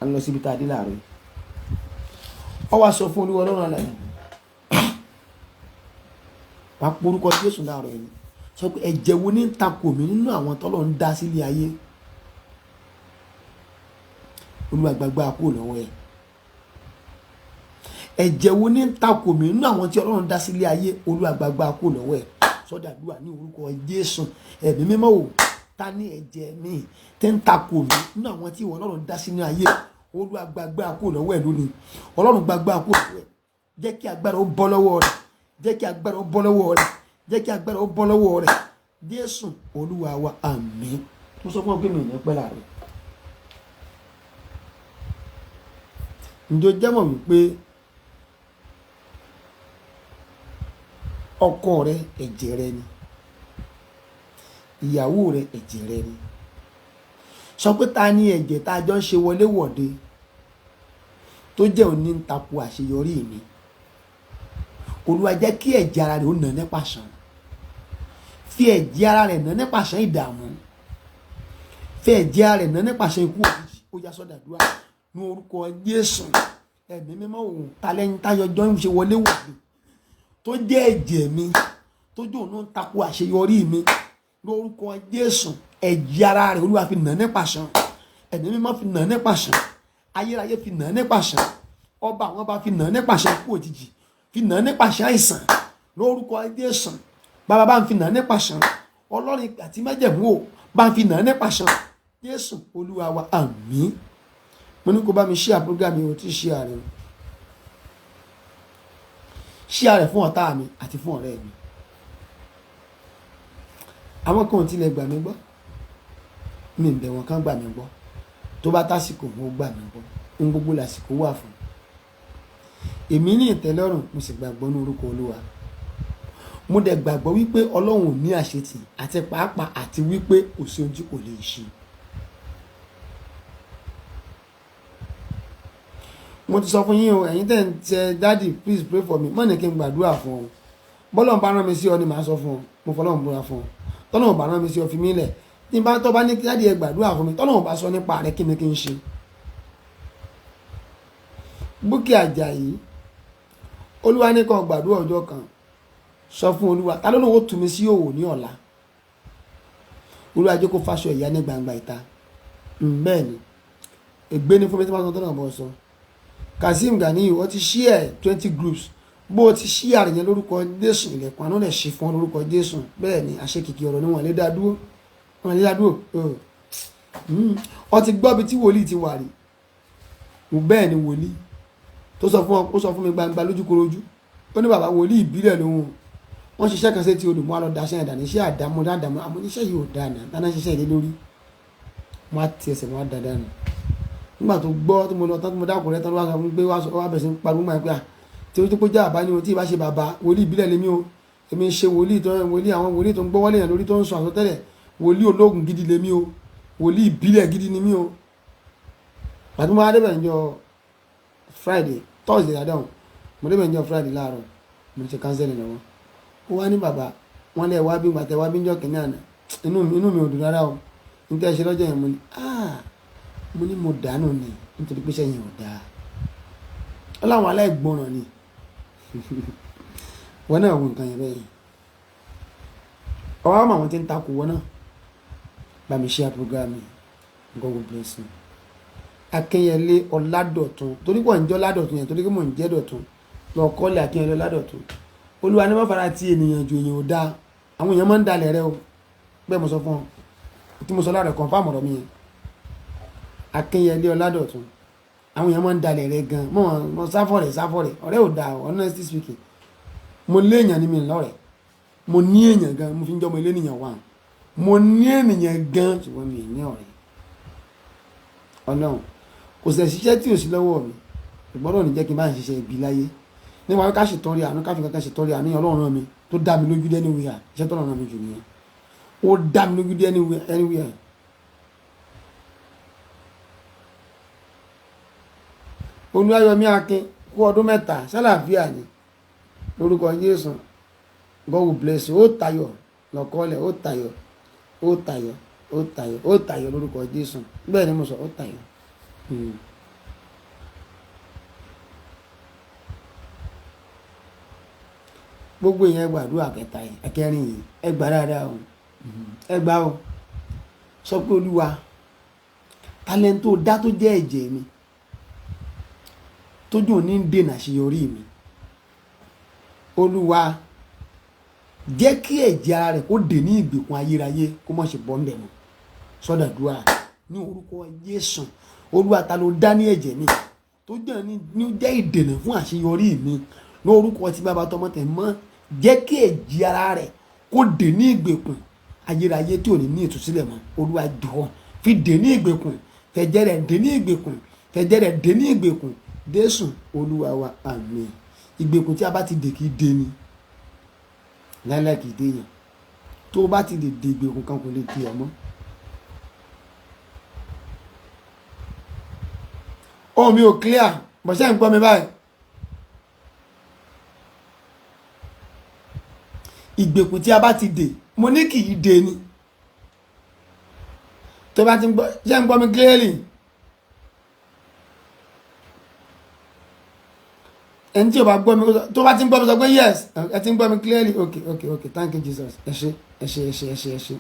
A ń lọ síbi tá a dé láàárọ̀ yìí. Ọ wá sọ fún Olúwa Ọlọ́run alààyè, wàá porúkọ Jésù láàárọ̀ yìí. Sọ pé, ẹ̀jẹ̀ wo ní ń takò mí nínú àwọn tọ́lọ̀ ń dá sílé ayé? Olúwa, gbàgbà kúrò lọ́wọ́ ẹ̀. Ẹ̀jẹ̀ wo ní ń takò mí nínú àwọn tí Ọlọ́run dá sílé ayé? Olúwa gbàgbà kú lọ́wọ́ ẹ̀. Sọ́dàdúrà ní orúkọ Jésù. Ẹ̀mí mímọ́ o, ta ní ẹ̀jẹ̀ mi tí ń takò mí nínú àwọn tí ìwọ Ọlọ́run dá sínú ayé? Olúwa gbàgbà kú lọ́wọ́ ẹ̀ lónìí. Ọlọ́run gbàgbà kú lọ́wọ́ ẹ̀. Jẹ́ kí agbára ó bọ́ lọ́wọ́ rẹ̀. Jẹ́ kí agbára ó bọ́ lọ́wọ́ rẹ̀. Jẹ́ kí agbára ó bọ́ lọ́wọ́ rẹ̀. Jésù Olúwa wa, àmín. Mo sọ fún ọ pé mi ò ní pẹ́ láàrin. Ǹjọ́ jẹ́ mọ̀ wípé ọkọ rẹ ẹ̀jẹ̀ rẹ ni, ìyàwó rẹ ẹ̀jẹ̀ rẹ ni. Sọ pé ta ni ẹ̀jẹ̀ tá a jọ ń ṣe wọléwọ̀de tó jẹ́ òní ń takò àṣeyọrí mi? Olúwa jẹ́ kí ẹ̀jẹ̀ ara rẹ̀ ó nà nípasàn. Fi ẹ̀jẹ̀ ara rẹ̀ nà nípasàn ìdààmú. Fi ẹ̀jẹ̀ ara rẹ̀ nà nípasàn ikú òjijì. Ó yá, sọ́dàdúrà ní orúkọ Jésù. Ẹ̀mí mímọ́ òun, talẹ́yìn táyọ̀ jọ ń ṣe wọléwọ̀de tó jẹ́ ẹ̀jẹ̀ mi, tó jẹ́ òun ń takò àṣeyọrí mi? Lórúkọ Jésù, ẹ̀jẹ̀ ara rẹ̀, Olúwa fi nà nípasàn. Ẹ̀mí mímọ́ fi nà nípasàn. Ayérayé fi nà nípasàn. Ọba àwọn ọba fi nà nípasàn ikú òjijì, fi nà nípasàn àìsàn lórúkọ Jésù. Bàbá bá ń fi nà nípasàn. Ọlọ́run àti májẹ̀mú o, bá ń fi nà nípasàn. Jésù Olúwa wa, àmín. Mo ní kó bá mi share program yìí, o ti share rẹ o. Share rẹ̀ fún ọ̀tá mi àti fún ọ̀rẹ́ mi. Àwọn kan ò tilẹ̀ gbà mí gbọ́, mi ń bẹ̀ wọ́n kán gbà mí gbọ́. Tó bá tásìkò, wọn ó gbà mí gbọ́. Ohun gbogbo làsìkò wà fún. Èmi ní ìtẹ́lọ́rùn, mo sì gbàgbọ́ ní orúkọ Olúwa. Mo dẹ̀ gbàgbọ́ wípé Ọlọ́run ò ní àṣetì, àti pàápàá àti wípé kò sí ohun tí kò lè ṣe. Mo ti sọ fún yín o, ẹ̀yin tẹ̀ ń tẹ, "Daddy, please pray for me," mọ̀ ní kí n gbàdúrà fún ọ. Bọ́lọ̀ bá rán mi sí ọ ni màá sọ fún ọ. Mo fọlọ́run búra fún ọ, tọ́lọ́run bá rán mi sí ọ, fi mí lẹ̀. Tí n bá tọ́ bá ní, "Daddy, ẹ gbàdúrà fún mi," tọ́lọ́run bá sọ nípa rẹ, kí ni kí n ṣe? Búkì Àjàyí, Olúwa ní kó gbàdúrà ọjọ́ kan. Sọ fún Olúwa, ta ló lóun ó tú mi sí òwò ní ọ̀la? Olúwa jẹ́ kó fáṣọ ìyá ní gbangba ìta. Bẹ́ẹ̀ ni, ègbé ni fún mi tí wọ́n sọ tọ́nà bọ̀ sọ. Kazeem Ganiyu, ó ti share 20 groups. Bó o ti share yẹn, lórúkọ Jésù, ilẹ̀kùn àánú rẹ̀ ṣí fún ọ lórúkọ Jésù. Bẹ́ẹ̀ ni, àṣekìkì ọ̀rọ̀ ni, wọ́n lè dá dúró, wọ́n lè dá dúró. Ọ ti gbọ́ bí tí wòlíì ti wà rí. Bẹ́ẹ̀ ni, wòlíì tó sọ fún ọ, ó sọ fún mi gbangba lójúkorojú, ó ní bàbá wòlíì ìbílẹ̀ lòun. Wọ́n ṣiṣẹ́ kan sí ti olùmọ́ àlọ́ daṣẹ́ ẹ̀dá níṣẹ́ àdámọ́ dáadáa. Àmọ́ oníṣẹ́ yìí ò dáa náà, dáná ṣiṣẹ́ ìlé lórí. Wọ́n á ti ẹsẹ̀, wọ́n á dáadáa nù. Nígbà tó gbọ́ tí mo lọ tán, tí mo dákun rẹ tán, ló wá sọ fún mi pé wá bẹ̀rẹ̀ sí ń pariwo máa pé à tí ó tó kó já àbá ni o, tí ì bá ṣe bàbá wòlíì ìbílẹ̀ lèmi o. Èmi ń ṣe wòlíì tó wòlíì, àwọn wòlíì tó ń gbọ́wọ́lé yẹn lórí, tó ń sọ àsọtẹ́lẹ̀. Wòlíì ológun gidi lèmi o, wòlíì ìbílẹ̀ gidi ni mí o. Pàtó mo wá débẹ̀ níjọ́ Friday, Thursday àdáhùn, mo débẹ̀ níjọ́ Friday láàárọ̀, mo ṣe counseling lọ́wọ́. Ó wá ní, "Bàbá, wọn lẹ wá bí gbàtẹ wá bí njọ́ kìíní àná, inú mi ò dùn rárá o. Ní tẹ́ ẹ ṣe lọ́jọ́ yẹn." Mo ní, "Ah," mo ní, "mo dànù ni, nítorí pé sẹ́yìn ò dáa." Ó láwọn aláìgbọràn ni. Wọn náà wo nǹkan yẹn bẹ́ẹ̀ yẹn, ọwọ́ àwọn tí ń takò wọn náà. Bá mi share program yìí. God will bless you. Akínyẹlé Ọládọ̀tun, torí pọ̀ ń jọ́ Ládọ̀tun yẹn, torí pé mò ń jẹ́ Dọ̀tun lọ kọ́lé. Akínyẹlé Ọládọ̀tun, Olúwa ní má fara ti ènìyàn ju. Èèyàn ò dáa, àwọn èèyàn máa ń dalẹ̀ rẹ o. Bẹ́ẹ̀ mo sọ fún ọ, tí mo sọ láàrẹ̀, confirm ọ̀rọ̀ mi yẹn. Akínyẹlé Ọládọ̀tun, àwọn èèyàn máa ń dalẹ̀ rẹ gan. Mọ́ mọ́ sáfọ̀rẹ̀ sáfọ̀rẹ̀, ọ̀rẹ́ ò dáa o. Honestly speaking, mo léèyàn ní mi lọ́rẹ̀. Mo ní èèyàn gan, mo fi ń jọ́ mo ilé ènìyàn wà. Mo ní ènìyàn gan, ṣùgbọ́n mi ì ní ọ̀rẹ́. Ọlọ́run kò sẹ̀ ṣiṣẹ́ tí ò sí lọ́wọ́ mi. Ìgbọ́dọ̀ ní jẹ́ kí n bá ń ṣiṣẹ́ ibi láyé nípa ká ṣètọrẹ àánú, ká fi kankan ṣètọrẹ àánú. Ọlọ́run rán mi tó dá mi lójú dé anywhere. Iṣẹ́ tó ràn mí jù nìyẹn, ó dá mi lójú dé anywhere, anywhere. Olúwayọ̀mí Akin, kú ọdún 3, sálàáfíà ni lórúkọ Jésù. God will bless you. Ó tayọ lọ́kọ́lẹ̀, ó tayọ, ó tayọ, ó tayọ, ó tayọ lórúkọ Jésù. Bẹ́ẹ̀ ni mo sọ, ó tayọ. Gbogbo ìyẹn, gbàdúrà kẹta yìí, ẹkẹrin yìí, ẹ gbà dáadáa o, ẹ gbà o. Sọ pé, "Olúwa, talent tó dá tó jẹ́ ẹ̀jẹ̀ mi Tójú òní ń dènà àṣeyọrí mi, Olúwa, jẹ́ kí ẹ̀jẹ̀ ara rẹ̀ kó dè ní ìgbèkùn ayérayé, kó má ṣe bọ́ ń bẹ̀ mọ́. Sọ́dàdúrà ní orúkọ Jésù. Olúwa, ta ló dá ní ẹ̀jẹ̀ mi tó jẹ́ ní jẹ́ ìdènà fún àṣeyọrí mi? Lórúkọ tí Bàbá, tọmọ, tẹ̀ mọ́, jẹ́ kí ẹ̀jẹ̀ ara rẹ̀ kó dè ní ìgbèkùn ayérayé tí ò ní ní ìtúsílẹ̀ mọ́. Olúwa, jọ̀ọ́, fi dè ní ìgbèkùn, fẹ̀jẹ̀ rẹ̀ dè ní ìgbèkùn, fẹ̀jẹ̀ rẹ̀ dè ní ìgbèkùn. Jésù Olúwa wa, àmín. Ìgbèkùn tí a bá ti dè kì í dè ni láíláí, kì í dè yàn. Tó o bá ti lè dè ìgbèkùn kan, kò lè dè ọ mọ́. Ohùn mi ò clear bọ̀, ṣé ń gbọ́ mi báyìí? Ìgbèkùn tí a bá ti dè, mo ní kì í dè ni. Tó bá ti ń gbọ́, ṣé ń gbọ́ mi clearly? Ẹni tí o bá gbọ́ mi, tó bá ti ń gbọ́ mi, sọ pé yes, ẹ ti ń gbọ́ mi clearly. Okay, thank you, Jesus. Ẹ ṣé, ẹ ṣé, ẹ ṣé, ẹ ṣé, ẹ ṣé.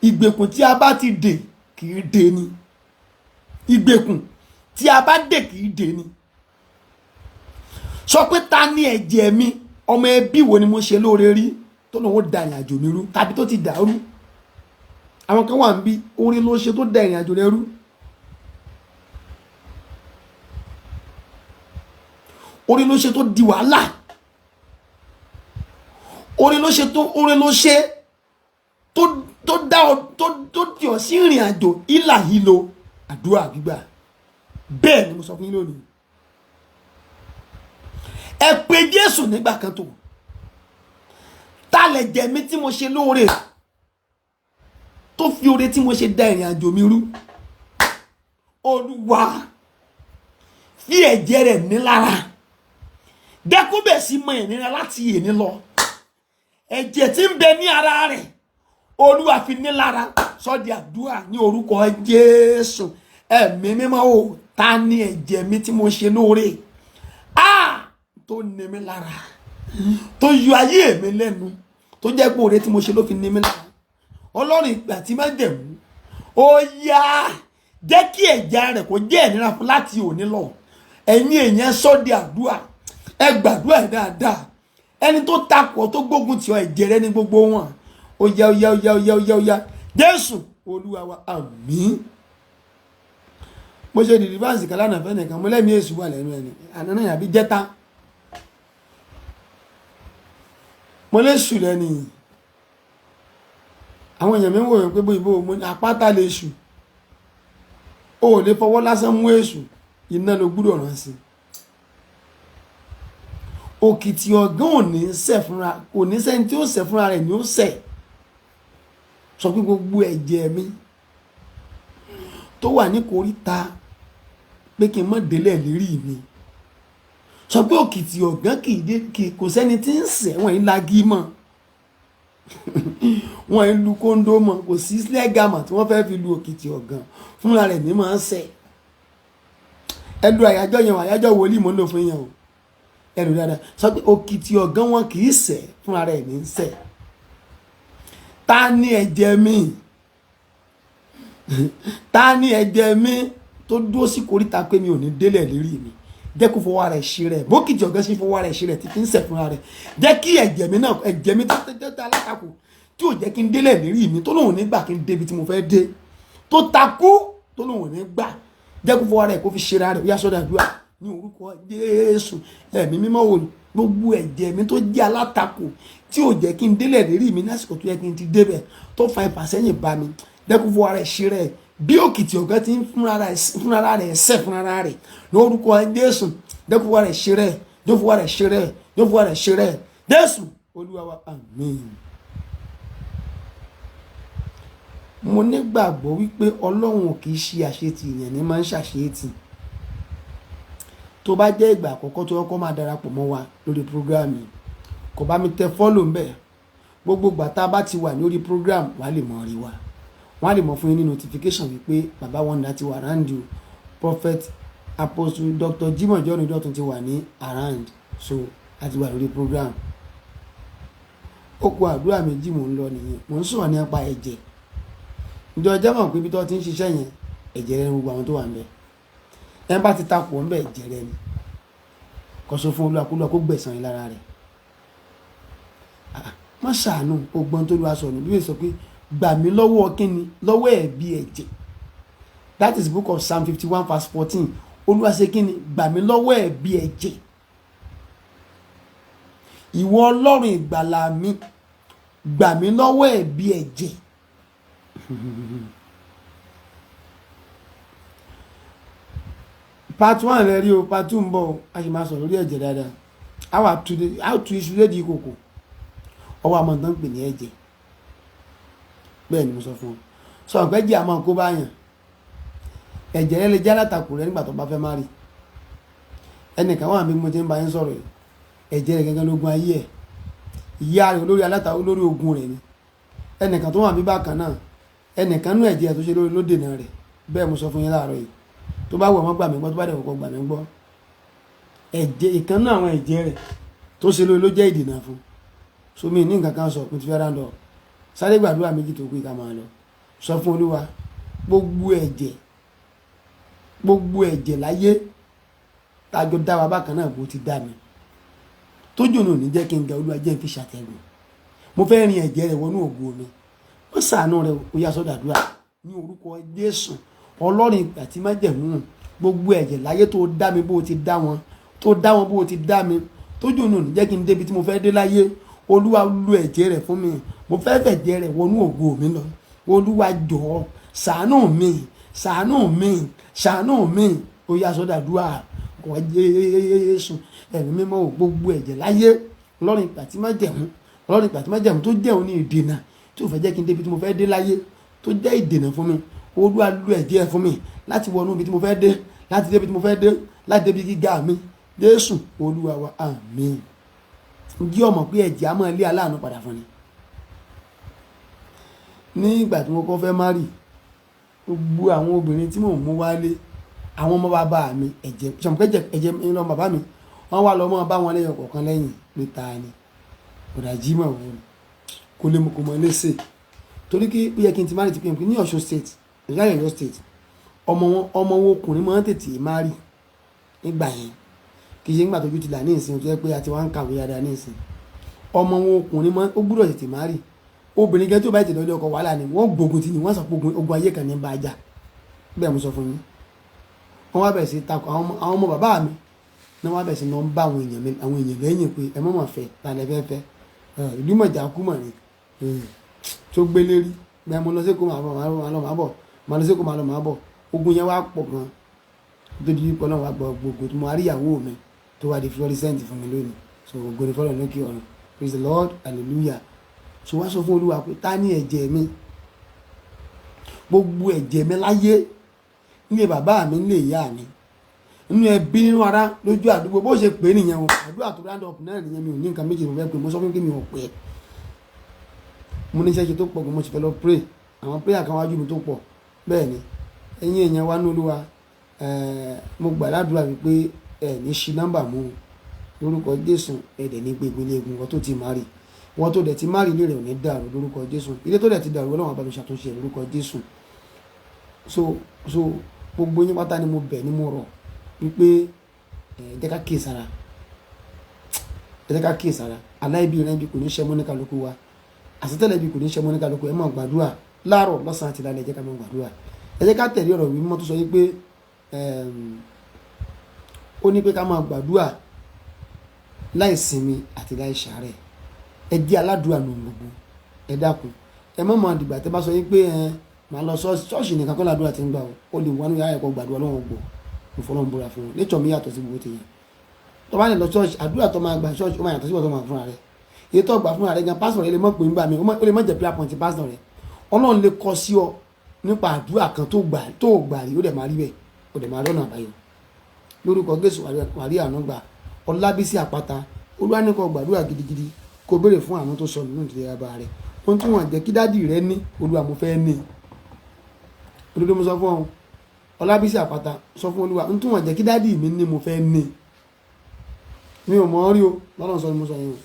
Ìgbèkùn tí a bá ti dè kì í dè ni. Ìgbèkùn tí a bá dè kì í dè ni. Sọ pé, ta ni ẹ̀jẹ̀ mi? Ọmọ ẹbí wo ni mo ṣe lóore rí tó lóun ó da ìrìn àjò mi rú tàbí tó ti dàrú? Àwọn kan wà ń bí orin ló ṣe tó da ìrìn àjò rẹ rú. Orin ló ṣe tó di wàhálà. Orin ló ṣe tó, orin ló ṣe tó dá ọ, tó di ọ sí ìrìn àjò ìlà yìí. Àdúrà gbígbà, bẹ́ẹ̀ ni mo sọ fún yín lónìí. Ẹ pé Jésù nígbà kan tó ta lẹ̀ jẹ̀ mi tí mo ṣe lóore tó fi oore tí mo ṣe da ìrìn àjò mi rú. Olúwa, fi ẹ̀jẹ̀ rẹ̀ ní lára, dẹ́kun bẹ̀ sí mọ ìnira láti èní lọ. Ẹ̀jẹ̀ tí ń bẹ ní ara rẹ̀, Olúwa, fi ní lára. Sọ́dí àdúrà ní orúkọ Jésù. Ẹ̀mí mímọ́ o, ta ni ẹ̀jẹ̀ mi tí mo ṣe lóore a tó ní mi lára, tó yọ ayé mi lẹ́nu, tó jẹ́ pé oore tí mo ṣe ló fi ní mi lára? Ọlọ́run ìgbà tí má jẹ̀mú, ó yá, jẹ́ kí ẹ̀jẹ̀ rẹ̀ kó jẹ́ ìnira fún láti òní lọ. Ẹ̀yin èèyàn, sọ́dí àdúrà. Ẹ gbàdúrà ẹ̀ dáadáa. Ẹni tó takò tó gbógun tì ọ́, ẹ̀jẹ̀ rẹ ní gbogbo wọn. Ó yá, ó yá, ó yá, ó yá, ó yá, ó yá. Jésù Olúwa wa, àmín. Mo ṣe deliverance kan lánàá fẹ́ nìkan, mo lẹ́mìí èṣù wà lẹ́nu ẹni àná náà yàbí jẹ́ta. Mo lè ṣù lẹ́nu yìí. Àwọn èèyàn mi ń wò ó pé bóyá mo ní àpáta lè ṣù. O ò lè fọwọ́ lásán mú èṣù, iná ló gbúdọ̀ rán sí. Òkìtì ọ̀gán ò ní sẹ̀ fúnra, kò ní sẹ́ni tí ó sẹ̀ fúnra rẹ̀ ni ó sẹ̀. Sọ pé gbogbo ẹ̀jẹ̀ mi tó wà ní koríta pé kí n má délẹ̀ lérí mi. Sọ pé òkìtì ọ̀gán kì í dé, kì kò sẹ́ni tí ń sẹ̀ wọ́n yìí lagi mọ́, wọ́n yìí lu kóńdó mọ́, kò sí lẹ́gàmà tí wọ́n fẹ́ẹ́ fi lu òkìtì ọ̀gán, fúnra rẹ̀ ní máa ń sẹ̀. Ẹ lu àyájọ́ yẹn o, àyájọ́ wòlíì mò ń lò fún yẹn o. Ẹ lù dáadáa. Sọ pé òkìtì ọ̀gán wọn kì í sẹ̀, fúnra rẹ̀ ní ń sẹ̀. Ta ni ẹ̀jẹ̀ mi? Ta ni ẹ̀jẹ̀ mi tó dúró sí koríta pé mi ò ní délẹ̀ lérí mi? Jẹ́ kó fọwọ́ rẹ̀ ṣe rẹ̀. Bókìtì ọ̀gán sí fọwọ́ rẹ̀ ṣe rẹ̀ títí ń sẹ̀ fúnra rẹ̀, jẹ́ kí ẹ̀jẹ̀ mi náà, ẹ̀jẹ̀ mi tó tẹ́ alátakò tí ò jẹ́ kí n délẹ̀ lérí mi, tó lóun ní gbà kí n débi tí mo fẹ́ dé, tó takú, tó lóun ní gbà, jẹ́ kó fọwọ́ rẹ̀ kó fi ṣe ra rẹ̀. Ó yá, sọ́dọ̀ àdúrà ní orúkọ Jésù. Ẹ̀mí mímọ́ wò, gbogbo ẹ̀jẹ̀ mi tó jẹ́ alátakò tí ò jẹ́ kí n délẹ̀ lérí mi lásìkò tó yẹ kí n ti débẹ̀, tó fa ìfàsẹ́yìn bá mi, jẹ́ kó fọwọ́ rẹ̀ ṣe rẹ̀ bí òkìtì ọ̀gá ti ń fúnra rẹ̀ ṣẹ̀ fúnra rẹ̀ lórúkọ Jésù. Jẹ́ kó fọwọ́ rẹ̀ ṣe rẹ̀, jẹ́ kó fọwọ́ rẹ̀ ṣe rẹ̀, jẹ́ kó fọwọ́ rẹ̀ ṣe rẹ̀. Jésù Olúwa wa, àmín. Mo nígbàgbọ́ wípé Ọlọ́run ò kì í ṣe àṣetì, ìyẹn ní máa ń ṣàṣetì. Tó bá jẹ́ ìgbà àkọ́kọ́ tó kọ́kọ́ máa darapọ̀ mọ́ wa lórí program yìí, kò bá mi tẹ follow ńbẹ̀. Gbogbo ìgbà tá a bá ti wà lórí program, wàá lè mọ̀ rí wa, wọ́n á lè mọ̀ fún yín ní notification wípé Bàbá Wonder ti wà around o, Prophet Apostle Dr. Jimoh John Dọ̀tun ti wà ní around, so a ti wà lórí program. Ó kù àdúrà méjì, mò ń lọ nìyẹn. Mò ń sọ̀rọ̀ nípa ẹ̀jẹ̀. Ǹjọ́ jẹ́ mọ̀ pé ibi tó ti ń ṣiṣẹ́ yẹn, ẹ̀jẹ̀ rẹ̀ ní gbogbo àwọn tó wà ń bẹ̀. Ẹ bá ti takò ọ́n bẹ́ẹ̀ jẹrẹ ni. Kò sọ fún Olúwa kó Olúwa kó gbẹ̀san yín lára rẹ̀. Má ṣàánú ogbon tó Olúwa sọ ní. Bíbélì sọ pé gbà mí lọ́wọ́ kíni, lọ́wọ́ ẹ̀bi ẹ̀jẹ̀. That is book of Psalm 51 verse 14. Olúwa ṣe kíni, gbà mí lọ́wọ́ ẹ̀bi ẹ̀jẹ̀. Ìwọ Ọlọ́run ìgbàlà mi, gbà mí lọ́wọ́ ẹ̀bi ẹ̀jẹ̀. Part 1 rẹ rí o, part 2 ń bọ̀ o, a sì máa sọ̀rọ̀ lórí ẹ̀jẹ̀ dáadáa. A wà tu iṣu lédi ìkòkò. Ọwọ́ àmọ́ tán ń pè ní ẹ̀jẹ̀. Bẹ́ẹ̀ ni mo sọ fún ọ. Sọ pé ẹ̀jẹ̀ àmọ́ kó bá yàn. Ẹ̀jẹ̀ rẹ lè jẹ́ alátakò rẹ nígbà tó bá fẹ́ má rí. Ẹnìkan wà mí mo ti ń bá yín sọ̀rọ̀ yìí. Ẹ̀jẹ̀ rẹ gangan lógun ayé ẹ̀. Ìyá rẹ̀ olórí alátakò olórí ogun rẹ̀ ni. Ẹnìkan tó wà mí bákan náà. Ẹnìkan nú ẹ̀jẹ̀ tó ṣe lórí ló dènà rẹ̀. Bẹ́ẹ̀ mo sọ fún yín láàárọ̀ yìí. Tó bá wù ọ́, gbà mí gbọ́, tó bá dẹ̀ kọ́kọ́ gbà mí gbọ́. Ẹ̀jẹ̀ ìkan náà àwọn ẹ̀jẹ̀ rẹ̀ tó ṣe lórí ló jẹ́ ìdènà fún. So mi ní nǹkan kan sọ, mo ti fẹ́ round up. Sáré gbàdúrà méjì tó kù ká máa lọ. Sọ fún Olúwa, gbogbo ẹ̀jẹ̀, gbogbo ẹ̀jẹ̀ láyé tájọ dá wa bákan náà bó ti dá mi. Tójú òun ò ní jẹ́ kí n ga, Olúwa jẹ́ n fi ṣàtẹ̀gùn. Mo fẹ́ rin ẹ̀jẹ̀ rẹ̀ wọnú ògo mi. Ó ṣàánú rẹ̀, ó yá sọ́dọ̀ àdúrà. Ní orúkọ Jésù, Ọlọ́run ìgbà tí májẹ̀mú, gbogbo ẹ̀jẹ̀ láyé tó dá mi bó ti dá wọn, tó dá wọn bó ti dá mi, tójú òun ò ní jẹ́ kí n débi tí mo fẹ́ dé láyé. Olúwa lu ẹ̀jẹ̀ rẹ̀ fún mi. Mo fẹ́ fẹ̀jẹ̀ rẹ̀ wọnú ògo mi lọ. Olúwa jọ̀ọ́, ṣàánú mi, ṣàánú mi, ṣàánú mi. Ó yá sọ́dọ̀ àdúrà. Kò Jésù, ẹ̀mí mímọ́ ò, gbogbo ẹ̀jẹ̀ láyé. Ọlọ́run ìgbà tí májẹ̀mú, Ọlọ́run ìgbà tí májẹ̀mú tó jẹ́ òun ní ìdènà tí ò fẹ́ jẹ́ kí n débi tí mo fẹ́ dé láyé, tó jẹ́ ìdènà fún mi. Olúwa lu ẹ̀jẹ̀ fún mi láti wọnú ibi tí mo fẹ́ dé, láti débi tí mo fẹ́ dé, láti débi gíga mi. Jésù Olúwa wa, àmín. Ǹjẹ́ o mọ̀ pé ẹ̀jẹ̀ á máa lé aláàánú padà fún ni? Ní ìgbà tí mo kọ́ fẹ́ marry, gbogbo àwọn obìnrin tí mò ń mú wálé, àwọn ọmọ bàbá mi, ẹ̀jẹ̀, ṣe mọ̀ pé ẹ̀jẹ̀, ẹ̀jẹ̀ ń lọ bàbá mi, wọ́n wá lọ mọ́ bá wọn lẹ́yọ kọ̀ọ̀kan lẹ́yìn pé ta ni? Bọ̀dà Jímọ̀ wo ni? Kò lè mọ̀, kò mọ̀ léṣe. Torí kí ó yẹ kí n ti marry ti pé ní Ọ̀ṣun State, ìyá Ọ̀yọ́ State, ọmọ wọn ọkùnrin máa ń tètè marry nígbà yẹn. Kì í ṣe nígbà tójú ti là ní ìsìn tó jẹ́ pé a ti wá ń kàwé dáadáa ní ìsìn. Ọmọ wọn ọkùnrin máa, ó gbúdọ̀ tètè marry. Obìnrin gan tí ó bá tètè lọ ilé ọkọ wàhálà ni, wọ́n gbógun ti ni, wọ́n sọ pé ogun ayé kan ní bá a jà. Bẹ́ẹ̀ mo sọ fún yín. Wọ́n wá bẹ̀rẹ̀ sí takò àwọn ọmọ bàbá mi ní wọ́n wá bẹ̀rẹ̀ sí lọ ń bá àwọn èèyàn mi, àwọn èèyàn lẹ́yìn pé ẹ mọ̀ mọ̀ fẹ́, ta lẹ fẹ́ fẹ́. Ìlú mọ̀jà kú mọ̀ ni. Tó gbélé rí. Bẹ́ẹ̀ mo lọ sí Èkó, màá bọ̀, màá lọ, màá lọ, màá bọ̀. Màá lọ sí Èkó, màá lọ, màá bọ̀. Ogun yẹn wá pọ̀ gan. Tó di wípé Ọlọ́run wá gba gbogbo tó mo wá rí ìyàwó mi tó wá di Florissant fún mi lónìí. So ògo ni f'Ọlọ́run lókè ọ̀run. Praise the Lord, hallelujah. So wá sọ fún Olúwa pé ta ni ẹ̀jẹ̀ mi? Gbogbo ẹ̀jẹ̀ mi láyé, nílé bàbá mi, nílé ìyá mi, nínú ẹbí, nínú ará, lójú àdúgbò, bó ṣe pè é nìyẹn o. Àdúrà tó round up náà nìyẹn, mi ò ní nǹkan méjì mo fẹ́ pè, mo sọ fún pé mi ò pè é. Mo ní iṣẹ́ ṣe tó pọ̀ gan, mo sì fẹ́ lọ pray. Àwọn prayer kan wájú mi tó pọ̀. Bẹ́ẹ̀ ni, ẹ̀yin èèyàn wa ní Olúwa, mo gbà ládùúrà wípé ẹ ní ṣi nọ́mbà mú lórúkọ Jésù, ẹ dẹ̀ ní gbégun ilé egun, wọ́n tó ti marry. Wọ́n tó dẹ̀ ti marry, ilé rẹ̀ ò ní dàrú lórúkọ Jésù. Ilé tó dẹ̀ ti dàrú, Ọlọ́run á bá mi ṣàtúnṣe rẹ̀ lórúkọ Jésù. So gbogbo yín pátá ni mo bẹ̀, ni mo rọ̀ wípé ẹ jẹ́ ká kíyèsára. Ẹ jẹ́ ká kíyèsára. Aláìbí rẹ̀ bí kò ní ṣẹ́ mọ́ ní kálukú wa. Àsọtẹ́lẹ̀ bí kò ní ṣẹ́ mọ́ ní kálukú. Ẹ máa gbàdúrà láàárọ̀, lọ́sàn-án àti lálẹ́, ẹ jẹ́ ká máa gbàdúrà. Ẹ jẹ́ ká tẹ̀lé ọ̀rọ̀ ìwé mímọ́ tó sọ wípé, ó ní pé ká máa gbàdúrà láì sinmi àti láì ṣàárẹ̀. Ẹ jẹ́ aládùúrà nù gbogbo. Ẹ dákun. Ẹ má máa dìgbà tí ẹ bá sọ wípé ẹ máa lọ ṣọ́ọ̀ṣì, ṣọ́ọ̀ṣì nìkan kọ́ làdúrà tí ń gbà o. Ó lè wà nínú yàrá ẹ̀kọ́ gbàdúrà, Ọlọ́run ó gbọ́. Mo fọlọ́run búra fún un. Nature mi yàtọ̀ sí gbogbo tèèyàn. Tó bá lè lọ ṣọ́ọ̀ṣì, àdúrà tó máa gbà ṣọ́ọ̀ṣì ó máa yàtọ̀ sí ìwọ tó máa fúnra rẹ̀. Èyí tó gbà fúnra rẹ̀ gan, pásítọ̀ rẹ̀ lè mọ̀ pé ń gbà mí, ó lè má jẹ́ prayer point pásítọ̀ rẹ̀. Ọlọ́run lè kọ sí ọ nípa àdúrà kan tó gbà rí, ó dẹ̀ máa rí bẹ́ẹ̀, ó dẹ̀ máa rọ́nà àbáyọ. Lórúkọ Jésù, wà rí àánú gbà. Ọlábísí Àpáta, Olúwa ní kó gbàdúrà gidigidi, kó béèrè fún àánú tó sọnù nínú ìdílé bàbá rẹ̀. Ohun tí wọ́n jẹ́ kí daddy rẹ ní, Olúwa mo fẹ́ ní. Òdodo mo sọ fún ọ. Ọlábísí Àpáta, sọ fún Olúwa, ohun tí wọ́n jẹ́ kí daddy mi ní mo fẹ́ ní. Mi ò mọ̀ ọ́ rí o, lọ́nà sọ ni mo sọ yẹn o.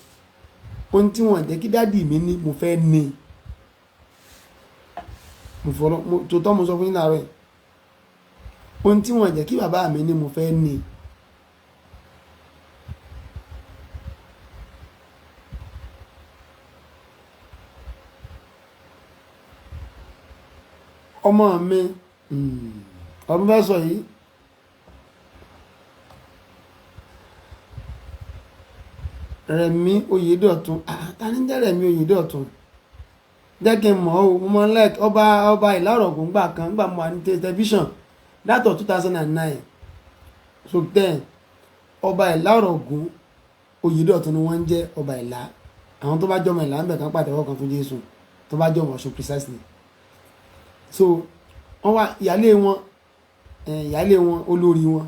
Ohun tí wọ́n jẹ́ kí daddy mi ní mo fẹ́ ní. Mo fọlọ́, mo tòótọ́ mo sọ fún yín láàárọ̀ yìí. Ohun tí wọ́n jẹ́ kí bàbá mi ní mo fẹ́ ní. Ọmọ mi, ọmọ fẹ́ sọ yìí, Rẹ̀mí Oyèdọ̀tun. Ta ni jẹ́ Rẹ̀mí Oyèdọ̀tun? Jẹ́ kí n mọ̀ ọ́. Mo máa ń like ọba Ìlá-Ọ̀ràngún gbà kan gbà mo wà ní tẹlifíṣàn látọ̀ 2009, so then ọba Ìlá-Ọ̀ràngún Oyèdọ̀tun ni wọ́n ń jẹ́. Ọba Ìlá, àwọn tó bá jọmọ Ìlá ń bẹ̀ kan pàtẹ́wọ́ kan fún Jésù, tó bá jọmọ Ọ̀ṣun precisely. So wọ́n wá ìyálé wọn, ìyálé wọn, olórí wọn,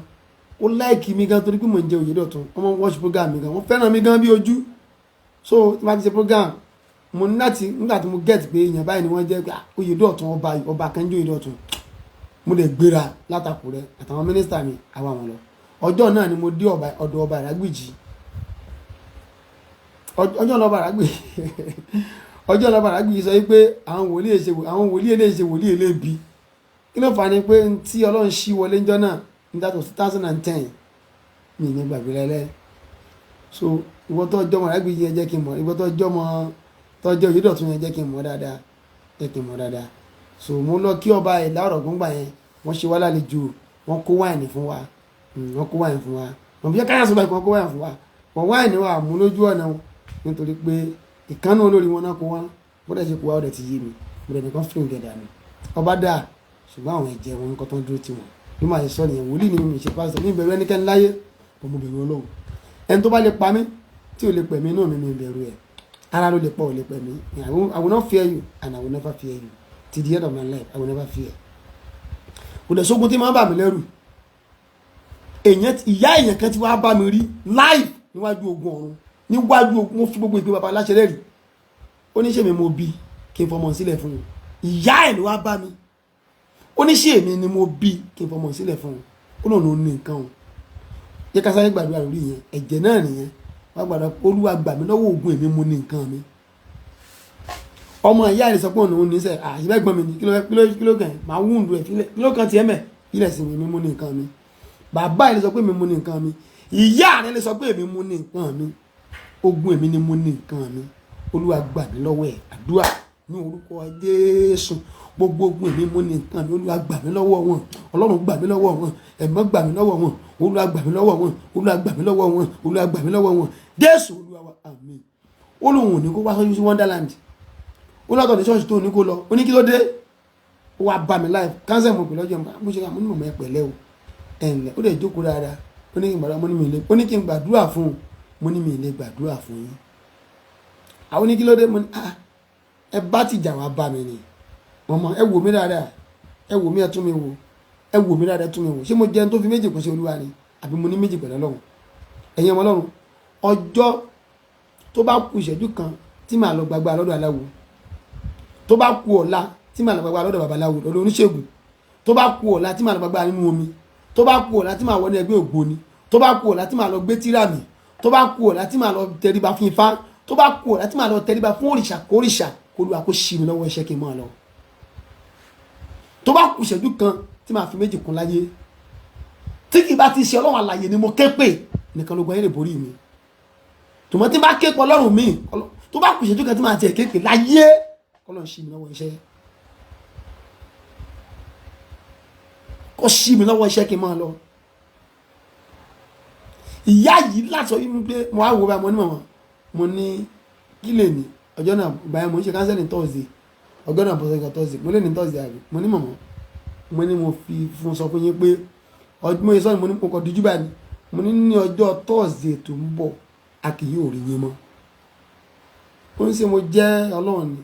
ó like mi gan torí pé mò ń jẹ Oyèdọ̀tun. Wọ́n máa ń watch program mi gan, wọ́n fẹ́ràn mi gan bí ojú. So tí wọ́n bá ti ṣe program, mo ní láti, nígbà tí mo get pé èèyàn báyìí ni wọ́n jẹ́ pé Oyèdọ̀tun, ọba ọba kan jẹ́ Oyèdọ̀tun, mo lè gbéra látàkùrẹ́ àtàwọn mínísítà mi àwa wọn lọ. Ọjọ́ náà ni mo dé ọ̀dọ̀ ọba Ìrágbìjí. Ọjọ́ náà ọba Ìrágbìjí, ọjọ́ náà ọba Ìrágbìjí sọ wípé àwọn wòlíì eléyìí ṣe wòlíì elébi. Kí ló fà á? Ni pé tí Ọlọ́run ṣí wọlé ńjọ́ náà ní that was 2010, mi ní gbàgbé lẹ́lẹ́. So ìwọ tó jọmọ Ìrágbìjí yẹn, jẹ́ kí n mọ̀. Ìwọ tó jọmọ tó jẹ́ Oyèdọ̀tun yẹn, jẹ́ kí n mọ̀ dáadáa, jẹ́ kí n mọ̀ dáadáa. So mo lọ kí ọba Ìlá-Ọ̀ràngún gbà yẹn. Wọ́n ṣe wá lálejò, wọ́n kó wáìnì fún wa, wọ́n kó wáìnì fún wa. Wọ́n fi káyà sọ́ba, wọ́n kó wáìnì fún wa. Wọ́n wáìnì wa mú lójú ọ̀nà nítorí pé ìkànnì olórí wọn náà kó wá. Bó dẹ̀ ṣe kó wá, ó dẹ̀ ti yé mi. Mo dẹ̀ nìkan fún ìgẹ̀dà mi. Ọba dáa, ṣùgbọ́n àwọn ẹ̀jẹ̀ wọn nǹkan tó ń dúró tì wọ́n bí màá ṣe sọ nìyẹn. Wòlíì ni mi ṣe, pásítọ̀ mi bẹ̀rù ẹnikẹ́ni láyé kò, mo bẹ̀rù Ọlọ́run. Ẹni tó bá lè pa mí tí ò lè pẹ̀ mí inú mi, mi bẹ̀rù ẹ̀. Ara ló lè pọ̀, ò lè pẹ̀ mí. I will not fear you and I will never fear you till the end of my life. I will never fear. Kò dẹ̀ sógun tí máa ń bà mí lẹ́rù. Èèyàn, ìyá èèyàn kan ti wá bá mi rí live níwájú ogun ọ̀run, níwájú ogun. Mo fi gbogbo ìpè bàbá aláṣẹ lẹ́rìí. Ó ní ṣé mi mo bí kí n fọmọ sílẹ̀ fún un? Ìyá ẹ̀ ló wá bá mi. Ó ní ṣé èmi ni mo bí kí n fọmọ sílẹ̀ fún un? Ó lòun ló ní nǹkan o. Jẹ́ ká sáré gbàdúrà lórí yẹn. Ẹ̀jẹ̀ náà nìyẹn. Wá gbàdúrà: Olúwa, gbà mí lọ́wọ́ ogun èmi mo ní nǹkan mi. Ọmọ ìyá rẹ̀ sọ pé òun ní sẹ́ àṣìbẹ́gbọ́n mi ni. Kí ló kàn máa wúndù ẹ̀ fílẹ̀? Kí ló kàn tiẹ̀ mẹ́? Ilẹ̀ sì mi mú ní nǹkan mi. Bàbá rẹ̀ sọ pé mi mú ní nǹkan mi. Ìyá rẹ̀ lè sọ pé èmi mú ní nǹkan mi. Ogun èmi ni mo ní nǹkan mi, Olúwa gbà mí lọ́wọ́ ẹ̀. Àdúrà ní orúkọ Jésù. Gbogbo ogun èmi mú ní nǹkan mi, Olúwa gbà mí lọ́wọ́ wọn. Ọlọ́run, gbà mí lọ́wọ́ wọn. Ẹ̀mọ́, gbà mí lọ́wọ́ wọn. Olúwa, gbà mí lọ́wọ́ wọn. Olúwa, gbà mí lọ́wọ́ wọn. Olúwa, gbà mí lọ́wọ́ wọn. Jésù Olúwa wa, àmín. Ó lóun ò ní kó wá sọ́jú sí Wonderland. Ó lọ́tọ̀ ní ṣọ́ọ̀ṣì tó ní kó lọ. Ó ní kí ló dé? Ó wá bá mi láì kánsẹ̀ mo pè lọ́jọ́ mo ṣe àmúnú mọ̀. Ẹ pẹ̀lẹ́ o, ẹ̀ ǹlẹ́. Ó dẹ̀ jókòó dáadáa. Ó ní kí n gbàdúrà. Mo ní mi lè. Ó ní kí n gbàdúrà fún un. Mo ní mi lè gbàdúrà fún yín. Àwọn ní kí ló dé? Mo ní, ah, ẹ bá tìjà wá bá mi ni. Mọ̀mọ́, ẹ wò mí dáadáa, ẹ wò mí, ẹ tún mi wò, ẹ wò mí dáadáa, ẹ tún mi wò. Ṣé mo jẹun tó fi méjì kún sí Olúwa ni, àbí mo ní méjì pẹ̀lú Ọlọ́run? Ẹ̀yin ọmọ Ọlọ́run, ọjọ́ tó bá kù ìṣẹ́jú kan tí màá lọ gbàgbà lọ́dọ̀ aláwo, tó bá kù ọ̀la tí màá lọ gbàgbà lọ́dọ̀ babaláwo, lọ́dọ̀ oníṣègùn, tó bá kù ọ̀la tí màá lọ gbàgbà nínú omi, tó bá kù ọ̀la tí màá wọ ní ẹgbẹ́ ògbóni, tó bá kù ọ̀la tí màá lọ gbé tírà mi, tó bá kù ọ̀la tí màá lọ tẹríba fún Ifá, tó bá kù ọ̀la tí màá lọ tẹríba fún òrìṣà kórìṣà, k'Olúwa kó ṣí mi lọ́wọ́ iṣẹ́ kí n máa lọ. Tó bá kù ìṣẹ́jú kan tí màá fi méjì kún láyé, tí kì í bá ti ṣe Ọlọ́run àlàyé ni mo ké pè nìkan ló gbọ́ yẹn lè borí mi. Tòmọ́ tí bá ké pọ̀ Ọlọ́run mi, tó bá kù ìṣẹ́jú kan tí màá tiẹ̀ ké pè láyé, k'Ọlọ́run ṣí mi lọ́wọ́ iṣẹ́, kó ṣí mi lọ́wọ́ iṣẹ́ kí n máa lọ. Ìyá yìí láti sọ yìí pé mo á wo báyìí. Mo ní màmá, mo ní kí lè ní ọjọ́ náà báyìí. Mo ń ṣe counseling Thursday, ọjọ́ náà bọ́sẹ̀ kan Thursday. Mo lè ní Thursday àbí? Mo ní màmá, mo ní mo fi fún sọ fún yín pé ọdún mo sọ ni. Mo ní mo kàn díjú báyìí. Mo ní ní ọjọ́ Thursday tó ń bọ̀, a kì yóò rí yín mọ́. Ó ń ṣe mo jẹ́ Ọlọ́run ni.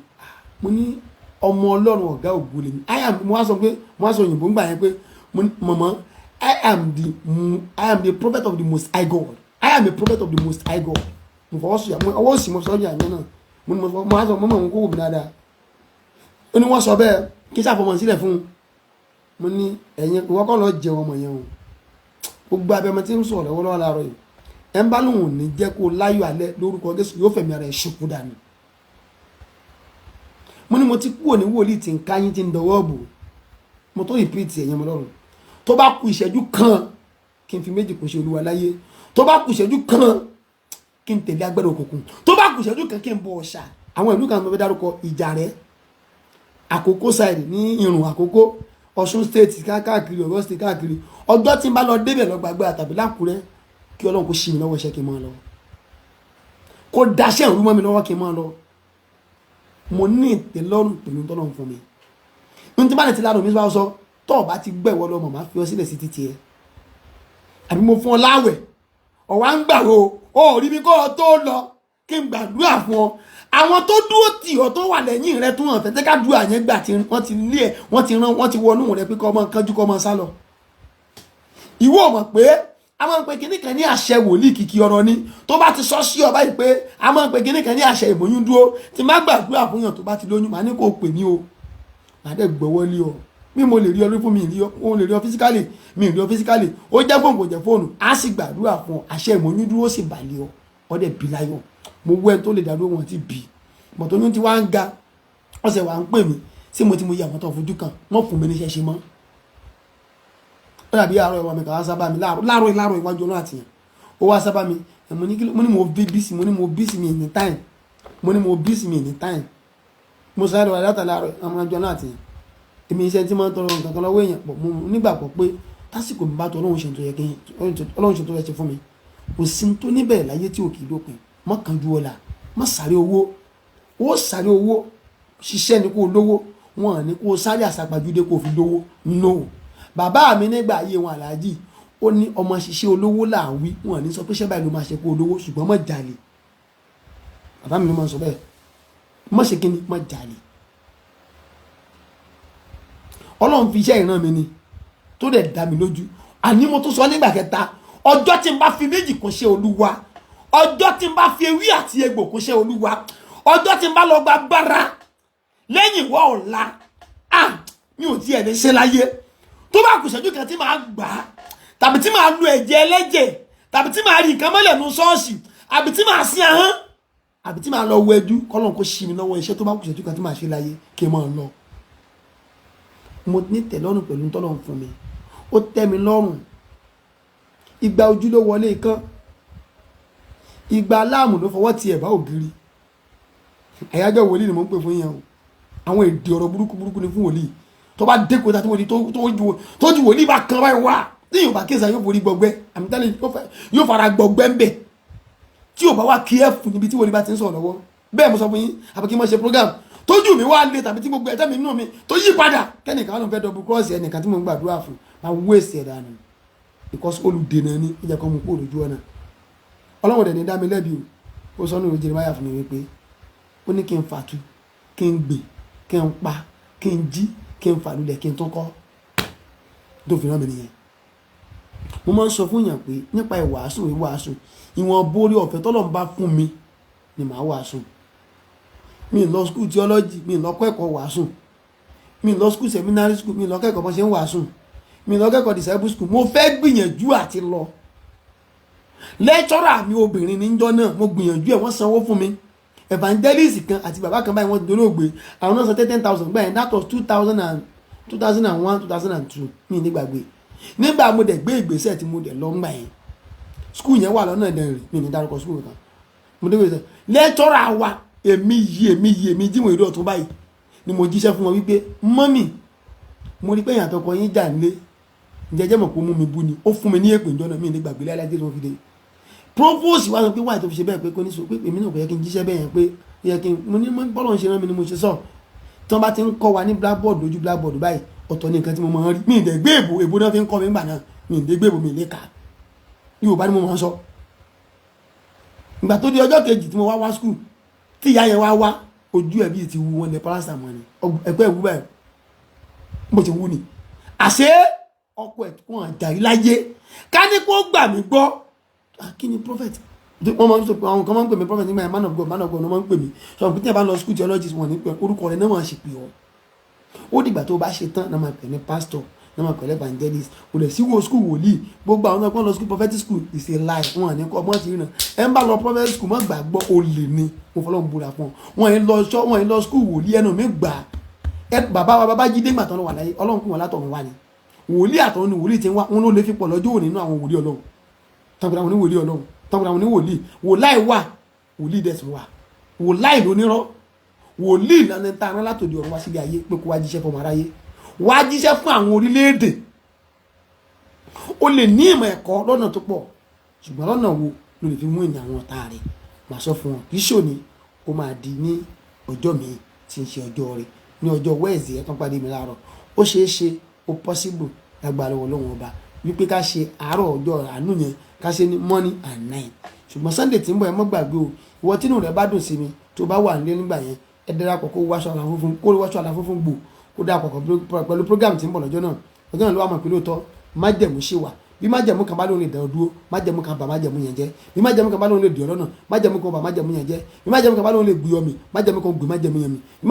Mo ní ọmọ Ọlọ́run ọ̀gá ògo lèmi. I am, mo wá sọ pé, mo wá sọ òyìnbó ńgbà yẹn pé mo ní mọ̀mọ́, I am the prophet of the Most High God. I am a prophet of the Most High God. Mo fọwọ́ sọ ọwọ́ òsì, mo sọ ọjà yẹn náà. Mo ní mo wá sọ mọ́mọ́ òun kó wò mí dáadáa. Ó ní wọ́n sọ bẹ́ẹ̀ kí sáfọmọ sílẹ̀ fún un. Mo ní ẹ̀yin ìwọ kọ́ lọ jẹun ọmọ yẹn o. Gbogbo abẹ́mọ tí ń sọ̀rọ̀ lọ́wọ́lọ́wọ́ láàárọ̀ yìí, ẹ̀ ń bá lóun ò ní jẹ́ kó láyọ̀ alẹ́, lórúkọ Jésù, yóò fẹ̀mí ara ẹ̀ ṣòfò dànù. Mo ní mo ti kúrò ní wòlíì tí ń káyín tí ń dọwọ́ bò. Mo tó repeat, ẹ̀yin ọmọ Ọlọ́run, Tó bá kù ìṣẹ́jú kan kí n fi méjì kún ṣe Olúwa láyé, tó bá kù ìṣẹ́jú kan kí n tẹ̀lé agbẹ́rẹ́ òkùnkùn, tó bá kù ìṣẹ́jú kan kí n bọ ọ̀ṣà. Àwọn ìlú kan mo fẹ́ dárúkọ: Ìjàrẹ́, Àkókò side ní Ìrùn Àkókò, Ọ̀ṣun State káàkiri, Ọ̀yọ́ State káàkiri. Ọjọ́ tí n bá lọ débẹ̀, lọ gbàgbé tàbí lákùrẹ́, kí Ọlọ́run kó ṣí mi lọ́wọ́ iṣẹ́, kí n máa lọ, kó daṣẹ́ ìrú mọ́ mi lọ́wọ́, kí n máa lọ. Mo ní ìtẹ́lọ́rùn pẹ̀lú tọ́lọ́run fún mi. Ní tí bá lè ti ládùn mi bá sọ, tọ́ ọ bá ti gbẹ̀ wọ́ lọ́mọ, máa fi ọ sílẹ̀ sí títì ẹ. Àbí mo fún ọ láwẹ̀, ọ̀wá ń gbà o, ò rí mi kó o tó lọ kí n gbàdúrà fún ọ. Àwọn tó dúró tì ọ, tó wà lẹ́yìn rẹ, tó hàn fẹ́tẹ́ ká dúrà yẹn gbà tí wọ́n ti lé ẹ, wọ́n ti rán, wọ́n ti wọnú rẹ pé kọ́ ọmọ kánjú, kọ́ ọmọ sá lọ. Ìwọ mọ̀ pé a máa ń pe kinní kan ní àṣẹ wòlíì, kìkì ọ̀rọ̀ ni. Tó bá ti sọ sí ọ báyìí pé a máa ń pe kinní kan ní àṣẹ ìbòyún dúró, tí má gbàdúrà fún yàn, tó bá ti lóyún, màá ní kó pè mí o, màá dẹ̀ gbọ́wọ́ lé ọ. Bí mo lè rí ọ lórí fún mi, rí ọ, mo lè rí ọ physically, mi rí ọ physically, ó jẹ́ fóònù, kò jẹ́ fóònù, á sì gbàdúrà fún ọ, àṣẹ ìmọ̀yún dúró sì bàlẹ̀ ọ, ọ dẹ̀ bí láyọ̀. Mo wẹ́ tó lè dàdúró, wọn ti bì mọ̀tò oyún ti wá ń ga, ọ̀sẹ̀ wà ń pè mí sí mo ti mo yẹ àwọn tó fojú kan wọ́n fún mi níṣẹ́ ṣe mọ́. Ó dàbí àárọ̀ ìwà mi kà wá sábà mi láàárọ̀ láàárọ̀ láàárọ̀ iwájú ọlọ́run àtìyàn, ó wá sábà mi. Mo ní kí mo ní mo bí busy, mo ní mo busy, mi ní time, mo ní mo busy, mi ní time. Mo sáré wà látà láàárọ̀ àwọn ọjọ́ náà àtìyàn. Èmi iṣẹ́ tí máa ń tọrọ nǹkan kan lọ́wọ́ èèyàn pọ̀. Mo nígbàgbọ́ pé tásìkò mi bá tó, Ọlọ́run ṣe tó yẹ kí Ọlọ́run ṣe tó yẹ ṣe fún mi. Kò sí tó níbẹ̀ láyé tí ò kì í dópin. Má kánjú ọ̀la, má sáré owó. Ó sáré owó ṣiṣẹ́ ni kó lówó, wọn ní kó sáré àsápajúdé kó fi lówó. No, bàbá mi nígbà ayé wọn, aláàjì, ó ní ọmọ ṣiṣẹ́ olówó là ń wí. Wọn ní sọ pé ṣẹ́ báyìí ló máa ṣe kó olówó, ṣùgbọ́n má jalè. Bàbá mi ló máa ń sọ bẹ́ẹ̀: má ṣe kíni, má jalè. Ọlọ́run fi iṣẹ́ ìran mi ni tó dẹ̀ dá mi lójú. Àní mo tún sọ nígbà kẹta, ọjọ́ tí n bá fi méjì kún ṣe Olúwa, ọjọ́ tí n bá fi ewé àti egbò kún ṣe Olúwa, ọjọ́ tí n bá lọ gba bára lẹ́yìn ìwọ ọ̀la, ah, mi ò tiẹ̀ lè ṣe láyé. Tó bá kù ṣẹ́jú kan tí màá gbà á, tàbí tí màá lu ẹ̀jẹ̀ ẹlẹ́jẹ̀, tàbí tí màá rí nǹkan mọ́lẹ̀ nu ṣọ́ọ̀ṣì, àbí tí màá sin ahọ́n, àbí tí màá lọ wẹjú, kọ́lọ́n kó ṣí mi lọ́wọ́ iṣẹ́. Tó bá kù ṣẹ́jú kan tí màá ṣe láyé, kí n máa lọ. Mo ní tẹ̀lọ́rùn pẹ̀lú tọ́lọ́run fún mi, ó tẹ́ mi lọ́rùn. Ìgbà ojú ló wọlé ikán, ìgbà aláàmù ló fọwọ́ ti ẹ̀bá ògiri. Àyájọ́ wòlíì ni mò ń pè fún yẹn o. Àwọn èdè ọ̀rọ̀ burúkú burúkú ni fún wòlíì. Tó bá dé kó tí wòlíì tó ju wòlíì bá kan báyìí wá tí yóò bá kéésà, yóò forí gbọgbẹ́ àmì tẹ́lẹ̀, yóò fara gbọgbẹ́ ń bẹ̀ tí yóò bá wá kí ẹ fún níbi tí wòlíì bá ti ń sọ̀rọ̀ lọ́wọ́. Bẹ́ẹ̀ mo sọ fún yín, àbí kí n mọ̀ ṣe program tójú mi wá lé, tàbí tí gbogbo ẹ̀jẹ̀ mi nínú mi tó yí padà, kẹ́nìkan ló ń fẹ́ double cross ẹnìkan tí mo ń gbàdúrà fún, máa wéèsì ẹ̀ dànù, because olùdènà ni. Ó jẹ́ kó mú kúrò lójú ọ̀nà. Ọlọ́run dẹ̀ ní dá mi lẹ́bi o. Ó sọ ní ìwé Jeremáyà fún mi wípé ó ní kí n fàtu, kí n gbè, kí n pa, kí n jí, kí n fàlùlẹ̀, kí n tún kọ́. Tó fi rán mi nìyẹn. Mo máa ń sọ fún yàn pé nípa ìwàásù, ìwàásù ìwọ̀n borí ọ̀fẹ́ tọ́lọ́run bá fún mi ni màá wàásù. Mi ì lọ school theology, mi ì lọ kọ́ ẹ̀kọ́ wàásù, mi ì lọ school seminary school, mi ì lọ kẹ́kọ̀ọ́ bó ṣe ń wàásù, mi ì lọ kẹ́kọ̀ọ́ disciple school. Mo fẹ́ gbìyànjú àti lọ. Lecturer mi obìnrin níjọ́ náà, mo gbìyànjú ẹ̀, wọ́n sanwó fún mi. Evangelist kan àti bàbá kan báyìí, wọ́n ti dolóògbé, àwọn náà san 10,000 gbà yẹn. That was 2001, 2002, mi ní gbàgbé. Nígbà mo dẹ̀ gbé ìgbésẹ̀ tí mo dẹ̀ lọ ńgbà yẹn, school yẹn wà lọ́nà Ìdànrè, mi ní dárúkọ school kan. Mo dé gbèsè lecturer wa, èmi yìí, èmi yìí, èmi jíwèé ìlú ọ̀tún báyìí ni mo jíṣẹ́ fún wọn wípé, "Mummy, mo rí pé èèyàn àtọkọ yín jà nílé." Jẹjẹ mọ̀ pé ó mú mi bú ni, ó fún mi ní èpè ìjọ náà, mi ní gbàgbé láyé tí wọ́n fi dé. Provost wá sọ pé wáyé tó fi ṣe bẹ́ẹ̀, pé kò ní sọ pé èmi náà kò yẹ kí n jíṣẹ́ bẹ́ẹ̀ yẹn, pé ó yẹ kí n mo ní bọ́lọ̀ ń ṣe rán mi ni mo ṣe sọ. Tí wọ́n bá ti ń kọ́ wa ní blackboard, lójú blackboard báyìí, ọ̀tọ̀ ní nǹkan tí mo máa ń rí. Mi ì dẹ̀ gbé èbò, èbò náà fi ń kọ́ mi ńgbà náà. Mi ì dẹ̀ gbé èbò, mi ì lè kà. Yorùbá ni mo máa ń sọ. Ìgbà tó di ọjọ́ kejì tí mo wá wá school, tí ìyá yẹn wá wá, ojú ẹ̀ bíi ti wú wọn lẹ paracetamol ni, ẹgbẹ́ ìwú báyìí mo ti wú ni. Àṣé ọkọ ẹ̀ wọn àjàrí láyé ká ní kó gbà mí gbọ́. Kí ni prophet? Wọ́n máa ń sọ pé àwọn kan máa ń pè mí prophet nígbà yẹn. Man of God, man of God ni wọ́n máa ń pè mí. Sọ pé tí ẹ bá lọ school theologist, wọn ní pé orúkọ rẹ náà máa ṣe pè ọ́. Ó dìgbà tó o bá ṣe tán náà máa pè ní pastor, náà máa pè ní evangelist. Kò lè sí wo school wòlíì. Gbogbo àwọn ọmọ lọ school prophetic school is a lie. Wọn ní kọ́ ọmọ ti rìn. Ẹ ń bá lọ prophetic school, mọ́ gbàgbọ́, olè ni. Mo fọlọ́ ń búra fún ọ. Wọn yìí lọ ṣọ́, wọn yìí lọ school wòlíì. Ẹnu mi gbà ẹ. Bàbá wa bàbá jídé gbà tán lọ wà láyé, Ọlọ́run kún wọn látọ̀run wá ni. Wòlíì àtọ̀run ni wòlíì ti ń wá. Wọn ló lè fi pọ̀ lọ́jọ́ òní nínú àwọn wòlíì Ọlọ́run tọ́gbọ́n, àwọn oníwòlíì Ọlọ́run tọ́gbọ́n, àwọn oníwòlíì. Wòláì wà, wòlíì dẹ̀ tún wà. Wòláì lónírọ́, wòlíì lọ́nà tá a rán látòdì ọ̀run wá sílé ayé pé kó wá jíṣẹ́ fọmọ aráyé, wá jíṣẹ́ fún àwọn orílẹ̀-èdè. O lè ní ìmọ̀ ẹ̀kọ́ lọ́nà tó pọ̀, ṣùgbọ́n lọ́nà wo ló lè fi mú ìní àwọn ọ̀tá rẹ̀? Màá sọ fún wọn. Kì í ṣòní, ó máa di ní ọjọ́ mi tí ń ṣe ọjọ́ rẹ̀, ní ọjọ́ Wednesday. Ẹ̀ tán pàdé mi láàárọ̀. Ó ṣeé ṣe, ó possible lágbára Ọlọ́run Ọba wípé ká ṣe àárọ̀ ọjọ́ àánú yẹn, ká ṣe ní morning and night. Ṣùgbọ́n Sunday tí ń bọ̀, ẹ mọ́ gbàgbé o. Ìwọ tínú rẹ bá dùn sí mi, tó bá wà nílé nígbà yẹn, ẹ darapọ̀, kó wáṣọ àlà funfun, kó wáṣọ àlà funfun gbò, kó darapọ̀ pẹ̀lú program tí ń bọ̀ lọ́jọ́ náà. Ọjọ́ náà ló wà mọ̀ pé lóòótọ́ májẹ̀mú ṣì wà. Bí májẹ̀mú kan bá lóun lè dẹ̀ ọ́ dúró, májẹ̀mú kan bà májẹ̀mú yẹn jẹ́. Bí májẹ̀mú kan bá lóun lè dì ọ́ lọ́nà, májẹ̀mú kan bà májẹ̀mú yẹn jẹ́. Bí májẹ̀mú kan bá lóun lè gbé ọ mì, májẹ̀mú kan gbé májẹ̀mú yẹn mì. Bí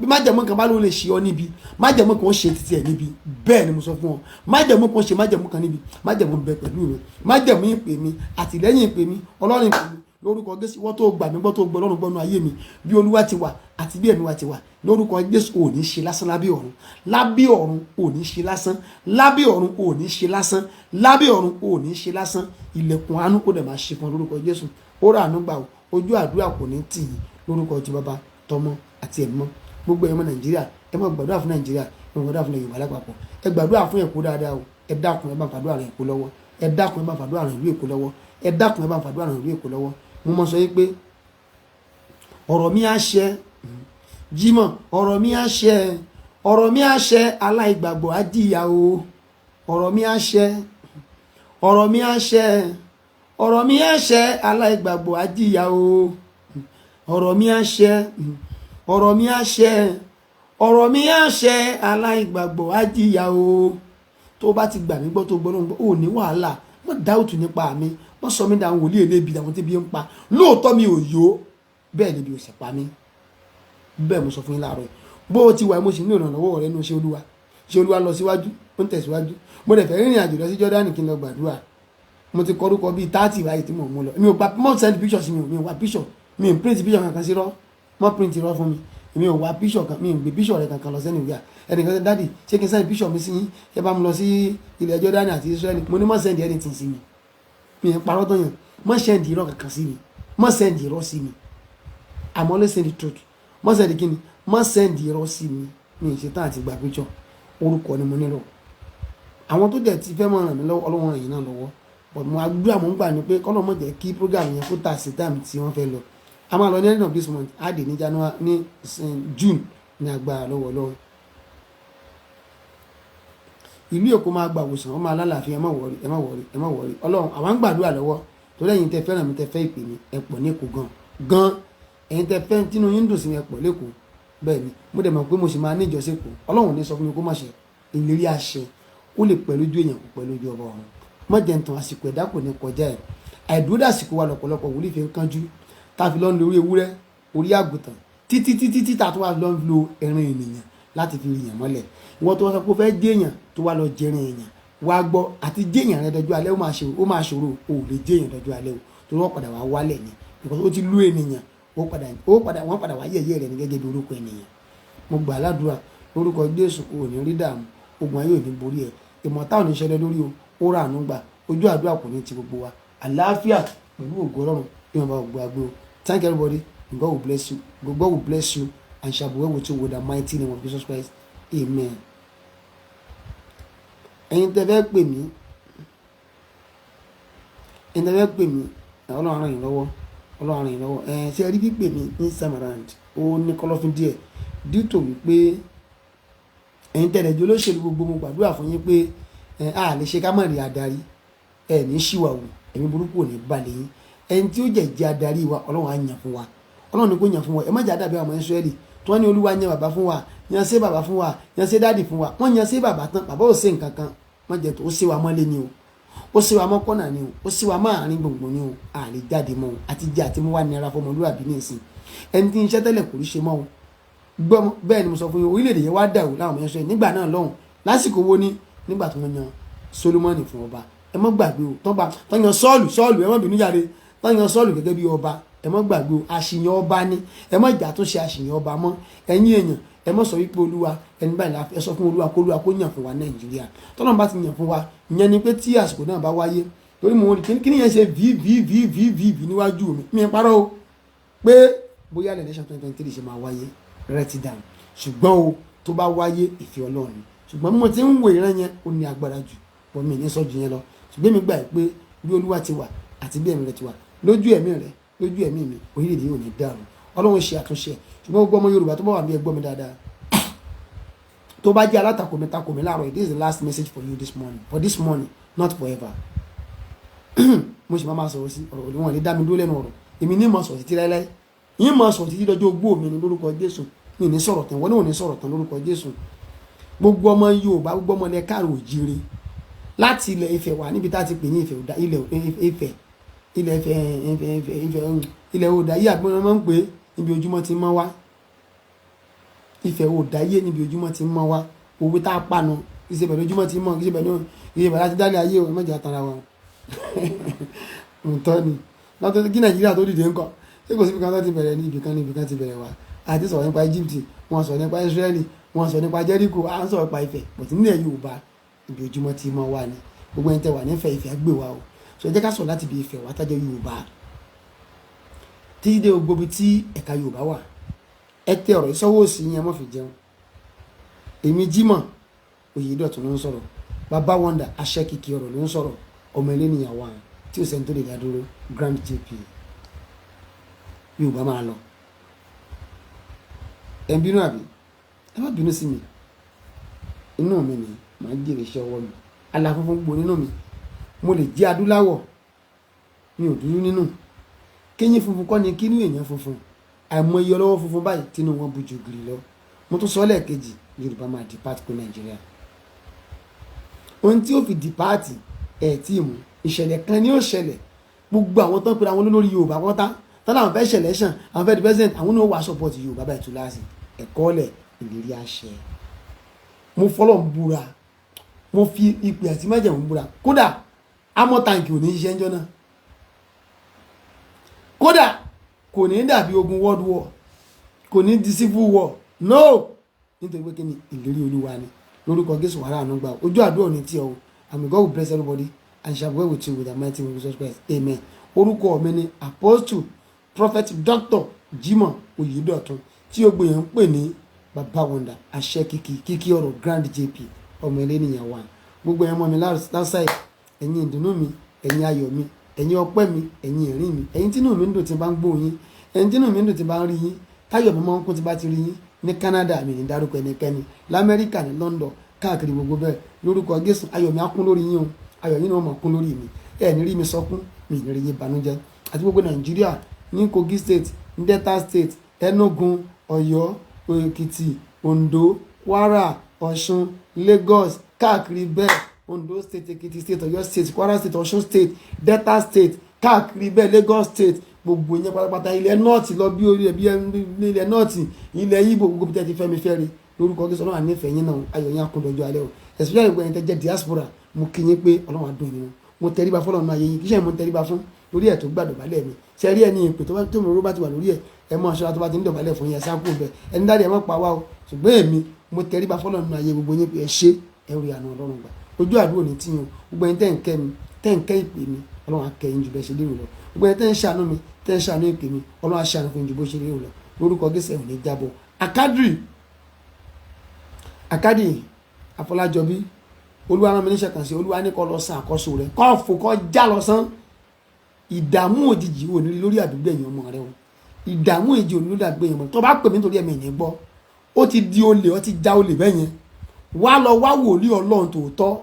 májẹ̀mú kan bá lóun lè ṣe ọ níbi, májẹ̀mú kan ó ṣe títí ẹ̀ níbi. Bẹ́ẹ̀ ni mo sọ fún ọ. Májẹ̀mú kan ṣe májẹ̀mú kan níbi. Májẹ̀mú bẹ pẹ̀lú mi, májẹ̀mú ìpè mi, àtìlẹ́yìn ìpè mi, Ọlọ́run ìpè mi, lórúkọ Jésù. Wọ́n tó gbà mí gbọ́, tó gbọ́ Ọlọ́run gbọ́nú ayé mi, bí Olúwa ti wà àti bí ẹ̀mí wa ti wà, lórúkọ Jésù, ò ní ṣe lásán lábẹ́ ọ̀run. Lábẹ́ ọ̀run, ò ní ṣe lásán. Lábẹ́ ọ̀run, ò ní ṣe lásán. Lábẹ́ ọ̀run, ò ní ṣe lásán. Ilẹ̀kùn àánú kò dẹ̀ máa ṣe fún ọ lórúkọ Jésù. Ó rà àánú gbà ó. Ojú àdúrà kò ní tì yín lórúkọ ti Bàbá, Tọmọ àti Ẹ̀mí mọ́. Gbogbo ẹ̀mọ́ Nàìjíríà, ẹ má gbàdúrà fún Nàìjíríà, ẹ má gbàdúrà fún Yorùbá lápapọ̀. Ẹ gbàdúrà fún Èkó dáadáa o. Ẹ dákun, ẹ bá fàdúrà ràn Èkó lọ́wọ́. Ẹ dákun, ẹ bá fàdúrà ràn ìlú Èkó lọ́wọ́. Ẹ dákun, ẹ bá fàdúrà ràn ìlú Èkó lọ́wọ́. Mo mọ sọ yìí pé ọ̀rọ̀ mi á ṣẹ. Jímọ̀, ọ̀rọ̀ mi á ṣẹ, ọ̀rọ̀ mi á ṣẹ, aláìgbàgbọ́ á jìyà o. Ọ̀rọ̀ mi á ṣẹ, ọ̀rọ̀ mi á ṣẹ, ọ̀rọ̀ mi á ṣẹ, aláìgbàgbọ́ á jìyà o. Ọ̀rọ̀ mi á ṣẹ, ọ̀rọ̀ mi á ṣẹ, ọ̀rọ̀ mi á ṣẹ, aláìgbàgbọ́ á jìyà o. Tó bá ti gbà mí gbọ́, tó gbọ́ lóhùn gbọ́, ò ní wàhálà. Má dáùtù nípa mi. Wọ́n sọ mí dáhùn wòlíì elébi, àwọn tí bí ń pa. Lóòótọ́ mi ò yó, bẹ́ẹ̀ ni bí o sì pa mí. Bẹ́ẹ̀ mo sọ fún yín láàárọ̀ yìí. Bó o ti wà, mo sì ní ìrànlọ́wọ́ rẹ nínú iṣẹ́ Olúwa. Ṣé Olúwa lọ síwájú, ó ń tẹ̀síwájú. Mo dẹ̀ fẹ́ rìnrìn àjò lọ sí Jọ́dánì kí n lọ gbàdúrà. Mo ti kọrúkọ bíi 30 báyìí tí mò ń mú lọ. Mi ò gba mọ́ send picture sí mi ò. Mi ò wá picture, mi ò print picture kankan sí rọ́. Mọ́ print rọ́ fún mi. Èmi ò wá picture kan, mi ò gbé picture rẹ kankan lọ sẹ́nu ìwé. Ẹnìkan sẹ́, "Daddy, ṣé kí n send picture mi sí yín? Ẹ bá mi lọ sí ilẹ̀ Jọ́dánì àti Israẹli." Mo ní má send anything sí mi. Mi ò parọ́ tó yàn. Má send irọ́ kankan sí mi. Má send irọ́ sí mi. I'm always saying the truth. Má send kíni? Má send irọ́ sí mi. Mi ì ṣetán àti gba picture. Orúkọ ni mo nílò. Àwọn tó dẹ̀ ti fẹ́ mọ̀ ràn mí lọ́wọ́, Ọlọ́run ràn yín náà lọ́wọ́. But mo àdúrà mo ń gbà ní pé kọ́lọ́ mọ̀ jẹ́ kí program yẹn kó tà sí time tí wọ́n fẹ́ lọ. A máa lọ ní end of this month, á dé ní January, ní June, ní agbára lọ́wọ́ Ọlọ́run. Ìlú Èkó máa gba àwòsàn, ó máa lálàáfíà. Ẹ má worry, ẹ má worry, ẹ má worry. Ọlọ́run, àwọn ń gbàdúrà lọ́wọ́ torí ẹ̀yin tẹ fẹ́ràn mi, tẹ fẹ́ ìpè mi, ẹ pọ̀ ní Èkó gan gan. Ẹ̀yin tẹ fẹ́ tínú yín dùn sí mi, ẹ pọ̀ lẹ́kọ̀ọ́. Bẹ́ẹ̀ ni mo dẹ̀ mọ̀ pé mo sì máa ní ìjọsìn kù. Ọlọ́run ní sọ fún mi kó má ṣe ìlérí àṣẹ. Ó lè pẹ̀lú ojú èèyàn, kò pẹ̀lú ojú ọba ọ̀run. Má jẹ́ ntàn, àsìkò ẹ̀dá kò ní kọjá ẹ̀. Àìdúró dàsìkò wa lọ̀pọ̀lọpọ̀ wòlíì fi ń kánjú, tá a fi lọ ń lo orí ewúrẹ́, orí àgùntàn, títí títí tí tá a tún wá lọ ń lo ẹran ènìyàn láti fi rìyàn mọ́lẹ̀. Ìwọ tó wá sọ pé ó fẹ́ jẹ́yàn, tó wá lọ jẹrin èèyàn, wá gbọ́, àti jẹ́yàn rẹ dọjú alẹ́, ó máa ṣòro. O ò lè jẹ́yàn dọjú alẹ́ o, torí wọ́n padà wá wálẹ̀ ni, because ó ti lú ènìyàn. Ó padà wọ́n padà wá yẹ̀yẹ́ rẹ̀ ní gẹ́gẹ́ bí orúkọ ènìyàn. Mo gbà ládùúrà lórúkọ Jésù, o ò ní rí dààmú, ogun ayé ò ní borí ẹ, ìmọ̀ta ò ní ṣẹlẹ̀ lórí o. Ó rà àánú gbà. Ojú àdúrà kò ní ti gbogbo wa. Àlàáfíà pẹ̀lú ògo Ọlọ́run bí wọn bá gbogbo àgbẹ̀ o. Thank you, everybody. God will bless you. God will bless you and shall be well with you with the mighty name of Jesus Christ. Amen. Ẹ̀yin tẹ́ fẹ́ pè mí, ẹ̀yin tẹ́ fẹ́ pè mí, Ọlọ́run ràn yín lọ́wọ́, Ọlọ́run ràn yín lọ́wọ́. Ẹ̀ ṣe rí pípè mí ní time around, ó ní kọ́lọ́fín díẹ̀ due to wípé ẹ̀yin tẹ̀lé jẹ́ olóṣèlú gbogbo, mo gbàdúrà fún yín pé ẹ̀ á lè ṣe ká mọ̀ rí adarí ẹ̀ ní ṣìwàwù, ẹ̀mí burúkú ò ní balẹ̀ yín. Ẹni tí ó jẹ́ jẹ́ adarí wa, Ọlọ́run á yàn fún wa. Ọlọ́run ní kó yàn fún wa. Ẹ má jẹ́ àdàbí àwọn ọmọ Ísírẹ́lì tí wọ́n ní, "Olúwa, yan bàbá fún wa, yan sí bàbá fún wa, yan sí daddy fún wa." Wọ́n yan sí bàbá tán, bàbá ò ṣe nǹkan kan. Wọ́n jẹ́ tó ó ṣe wa mọ́lé ni o, ó ṣe wa mọ́ kọ́nà ni o, ó ṣe wa mọ́ àárín gbùngbùn ni o. A lè jáde mọ́ o. Àti jẹ àti mú wa nira fọmọlúwàbí ní ìsìn. Ẹni tí ń ṣẹ́ tẹ́lẹ̀ kò rí ṣe mọ́ o. Gbọ́, bẹ́ẹ̀ ni mo sọ fún yín. Orílẹ̀-èdè yẹn wá dàrú láwọn ọmọ Ísírẹ́lì nígbà náà lọ́hùn. Lásìkò wo ni? Nígbà tí wọ́n yan Solomoni fún ọba. Ẹ má gbàgbé o, tọ́ba tọ́yan Sọ́ọ̀lù, Sọ́ọ̀lù, ẹ má bínú jáde, tọ́yan Sọ́ọ̀lù gẹ́gẹ́ bí ọba. Ẹ má gbàgbé o, àṣìyàn ọba ni. Ẹ má jà tó ṣe àṣìyàn ọba mọ́. Ẹ̀yin èèyàn, Ẹ mọ̀ sọ wípé Olúwa, ẹni báyìí la ẹ sọ fún Olúwa kó Olúwa kó yàn fún wa Nàìjíríà. Tọ́lọ́run bá ti yàn fún wa, ìyẹn ni pé tí àsìkò náà bá wáyé, torí mo rí kí ni yẹn ṣe v v v v v v níwájú mi, mi ń parọ́ o, pé bóyá election 2023 ṣe máa wáyé, write it down. Ṣùgbọ́n o, tó bá wáyé, ìfẹ́ Ọlọ́run. Ṣùgbọ́n bí mo ti ń wo ìran yẹn, ó ní agbára jù pọ̀, mi ní sọ́jú yẹn lọ. Ṣùgbọ́n mi gbà pé bí Olúwa ti wà àti bí ẹ̀mí rẹ̀ ti wà, lójú ẹ̀mí rẹ̀, lójú ẹ̀mí mi, orílẹ̀-èdè yóò ní dàrú. Ọlọ́run ṣe àtúnṣe. Ṣùgbọ́n gbogbo ọmọ Yorùbá tó bá wà bí, ẹ gbọ́ mi dáadáa. Tó bá jẹ́ alátakò mi, takò mi láàárọ̀. This is the last message for you this morning, for this morning, not forever. Mo sì máa ma sọ̀rọ̀ sí ọ̀rọ̀ wọn lè dá mi dúró lẹ́nu ọ̀rọ̀. Èmi ní mọ̀ sọ̀rọ̀ títí láéláé, yín mọ̀ sọ̀rọ̀ títí dọjọ́ ogbó mi ní lórúkọ Jésù. Mi ní sọ̀rọ̀ tán, wọ́n ní ò ní sọ̀rọ̀ tán lórúkọ Jésù. Gbogbo ọmọ Yorùbá, gbogbo ọmọ ilẹ̀ káàró òjíire, láti ilẹ̀ Ifẹ̀ wà níbi tá a ti pè ní Ifẹ̀, ilẹ̀ Ifẹ̀, ilẹ̀ Ifẹ̀, Ifẹ̀, Ifẹ̀, Ifẹ̀, ilẹ̀ Òdàyé, àbí wọ́n máa ń pè é níbi ojúmọ́ ti mọ́ wá. Ifẹ̀ Òdàyé, níbi ojúmọ́ ti mọ́ wá. Òwe tá a panu, kì í ṣe pẹ̀lú ojúmọ́ ti mọ́, kì í ṣe pẹ̀lú ìṣe pẹ̀lú láti dálé ayé o. Ẹ má jẹ́ àtàrà wa ǹtọ́ ni látọ̀ kí Nàìjíríà tó dìde ńkọ́. Ṣé kò síbi kan tó ti bẹ̀rẹ̀ ní? Ibìkan ní ibìkan ti bẹ̀rẹ̀ wá. Àti sọ̀rọ̀ nípa Egypt, wọ́n sọ̀rọ̀ nípa Israeli, wọ́n sọ̀rọ̀ nípa Jericho, à ń sọ̀rọ̀ nípa Ifẹ̀. But nílẹ̀ Yorùbá, ibi ojúmọ́ ti mọ́ wá ni. Gbogbo ẹni tẹ́ wà nífẹ̀ẹ́, Ifẹ̀ gbé wa o. So ẹ jẹ́ ká sọ̀rọ̀ láti ibi Ifẹ̀ wá, tájẹ́ Yorùbá, títí dé gbogbo ibi tí ẹ̀ka Yorùbá wà. Ẹ tẹ ọ̀rọ̀ ìsọwọ́ òsì yẹn, mọ́ fi jẹun. Èmi Jímọ̀ Oyèdọ̀tun ló ń sọ̀rọ̀. Bàbá Wonder aṣẹ́ kìkì ọ̀rọ̀ ló ń sọ̀rọ̀. Ọmọ eléníyàn wà tí ò sẹ́ni tó lè dá dúró. Grand JP, Yorùbá máa lọ. Ẹ ń bínú àbí? Ẹ má bínú sí mi. Inú mi ni màá jèrè iṣẹ́ ọwọ́ mi. Aláfunfun gbò nínú mi. Mo lè jẹ́ adúláwọ̀, mi ò dúdú nínú. Kéyìn funfun kọ́ ni kínú èèyàn funfun. Àìmọye ọlọ́wọ́ funfun báyìí tínú wọn bu ju gìrì lọ. Mo tún sọ lẹ́ẹ̀kejì, Yorùbá máa depart kó Nàìjíríà. Ohun tí ó fi depart ẹ̀ tí mú ìṣẹ̀lẹ̀ kan ní ó ṣẹlẹ̀. Gbogbo àwọn tó ń pera àwọn olórí Yorùbá pátá tọ́lá, àwọn fẹ́ ṣẹlẹ̀ ṣàn, àwọn fẹ́ di president, àwọn náà wà support Yorùbá báyìí tó láàsì ẹ̀kọ́ lẹ̀ ìlérí àṣẹ. Mo fọlọ́ ń búra, mo fi ìpè àti májẹ̀mú búra. Kódà amọ̀ tank ò ní ṣiṣẹ́ ńjọ́ náà. Kódà kò ní dàbí ogun world war, kò ní di civil war, no. Nítorí pé kí ni? Ìlérí Olúwa ni. Lórúkọ Jésù, wàrà àánú gbà. Ojú àdúrà ní tí ọ. And God will bless everybody and shall go with you with the mighty name of Jesus Christ. Amen. Orúkọ mi ni Apostle Prophet Doctor Jimoh Oyedotun, tí ó gbìyànjú ń pè ní Baba Wonder àṣẹ kìkì kìkì ọ̀rọ̀, Grand JP, ọmọ eléníyàn wà. Gbogbo ẹ̀yin ọmọ mi lásàì, ẹ̀yin ìdùnnú mi, ẹ̀yin ayọ̀ mi, ẹ̀yin ọpẹ́ mi, ẹ̀yin ẹ̀rín mi, ẹ̀yin tínú mi ń dùn tí n bá ń gbóhùn yín, ẹ̀yin tínú mi ń dùn tí n bá ń rí yín, táyọ̀ mi máa ń kún tí bá ti rí yín ní Canada, mi ní dárúkọ ẹnikẹ́ni, l'Amẹ́ríkà, ní London, káàkiri gbogbo bẹ́ẹ̀. Lórúkọ Jésù, ayọ̀ mi á kún lórí yín o. Ayọ̀ yín ni wọ́n máa kún lórí mi. Ẹ̀ ní rí mi sọkún, mi ní rí yín banújẹ́. Àti gbogbo Nàìjíríà, ní Kogi State, ní Delta State, Enugu, Ọ̀yọ́, Èkìtì, Ondo, Kwara, Ọ̀ṣun, Lagos, káàkiri bẹ́ẹ̀, Ondo State, Èkìtì State, Ọ̀yọ́ State, Kwara State, Ọ̀ṣun State, Delta State, káàkiri bẹ́ẹ̀, Lagos State, gbogbo ìyẹn pátápátá, ilẹ̀ North lọ bí orí ẹ̀ bí ilẹ̀ North, ilẹ̀ Ìgbò, gbogbo bí tẹ́ ti fẹ́ mi fẹ́ rí, lórúkọ Jésù, Ọlọ́run ànífẹ̀ẹ́ yín náà. Ayọ̀ yín á kún dọjọ́ alẹ́ o. Especially gbogbo ẹ̀yin tẹ́ jẹ́ diaspora, mo kí yín pé Ọlọ́run á dùn yín. Mo tẹríba fọlọ́run ayé yín. Kì í ṣe mo tẹríba fún lórí ẹ̀ tó gbà dọ̀bálẹ̀ mi. Ṣe rí ẹni ìpè tó bá tó mi bá ti wà lórí ẹ̀, ẹ mọ aṣọra. Tó bá ti ń dọ̀bálẹ̀ fún yín, ẹ sá kú bẹ́ẹ̀. Ẹni dáadé, ẹ mọ̀ pa wá o. Ṣùgbọ́n èmi, mo tẹríba fọlọ́run ayé gbogbo yín pé ẹ ṣe, ẹ rí àánú Ọlọ́run gbà. Ojú àdúrà ní tíyàn. Gbogbo ẹni tẹ́ ń kẹ́ mi, tẹ́ ń kẹ́ ìpè mi, Ọlọ́run á kẹ́ yín ju bẹ́ẹ̀ ṣe lérò lọ. Gbogbo ẹni tẹ́ ń ṣàánú mi, tẹ́ ń ṣàánú ìpè mi, Ọlọ́run á ṣàánú fún yín ju bó ṣe lérò lọ. Lórúkọ Jésù, ẹ̀ ò ní jábọ̀. Akadri Akadi Afọlájọbí, Olúwa rán mi níṣẹ́ kan sí. Olúwa ní kó lọ san àkọ́so rẹ̀, kó fò kó já lọ sán. Ìdààmú òjijì ò ní rí lórí àdúgbò ẹ̀yìn ọmọ rẹ o. Ìdààmú òjijì ò ní lórí àdúgbò ẹ̀yìn ọmọ rẹ. Tó bá pè mí nítorí ẹ̀mí ìní gbọ́, ó ti di olè, ó ti já olè bẹ́ẹ̀ yẹn. Wá lọ wá wòlíì Ọlọ́run tòótọ́.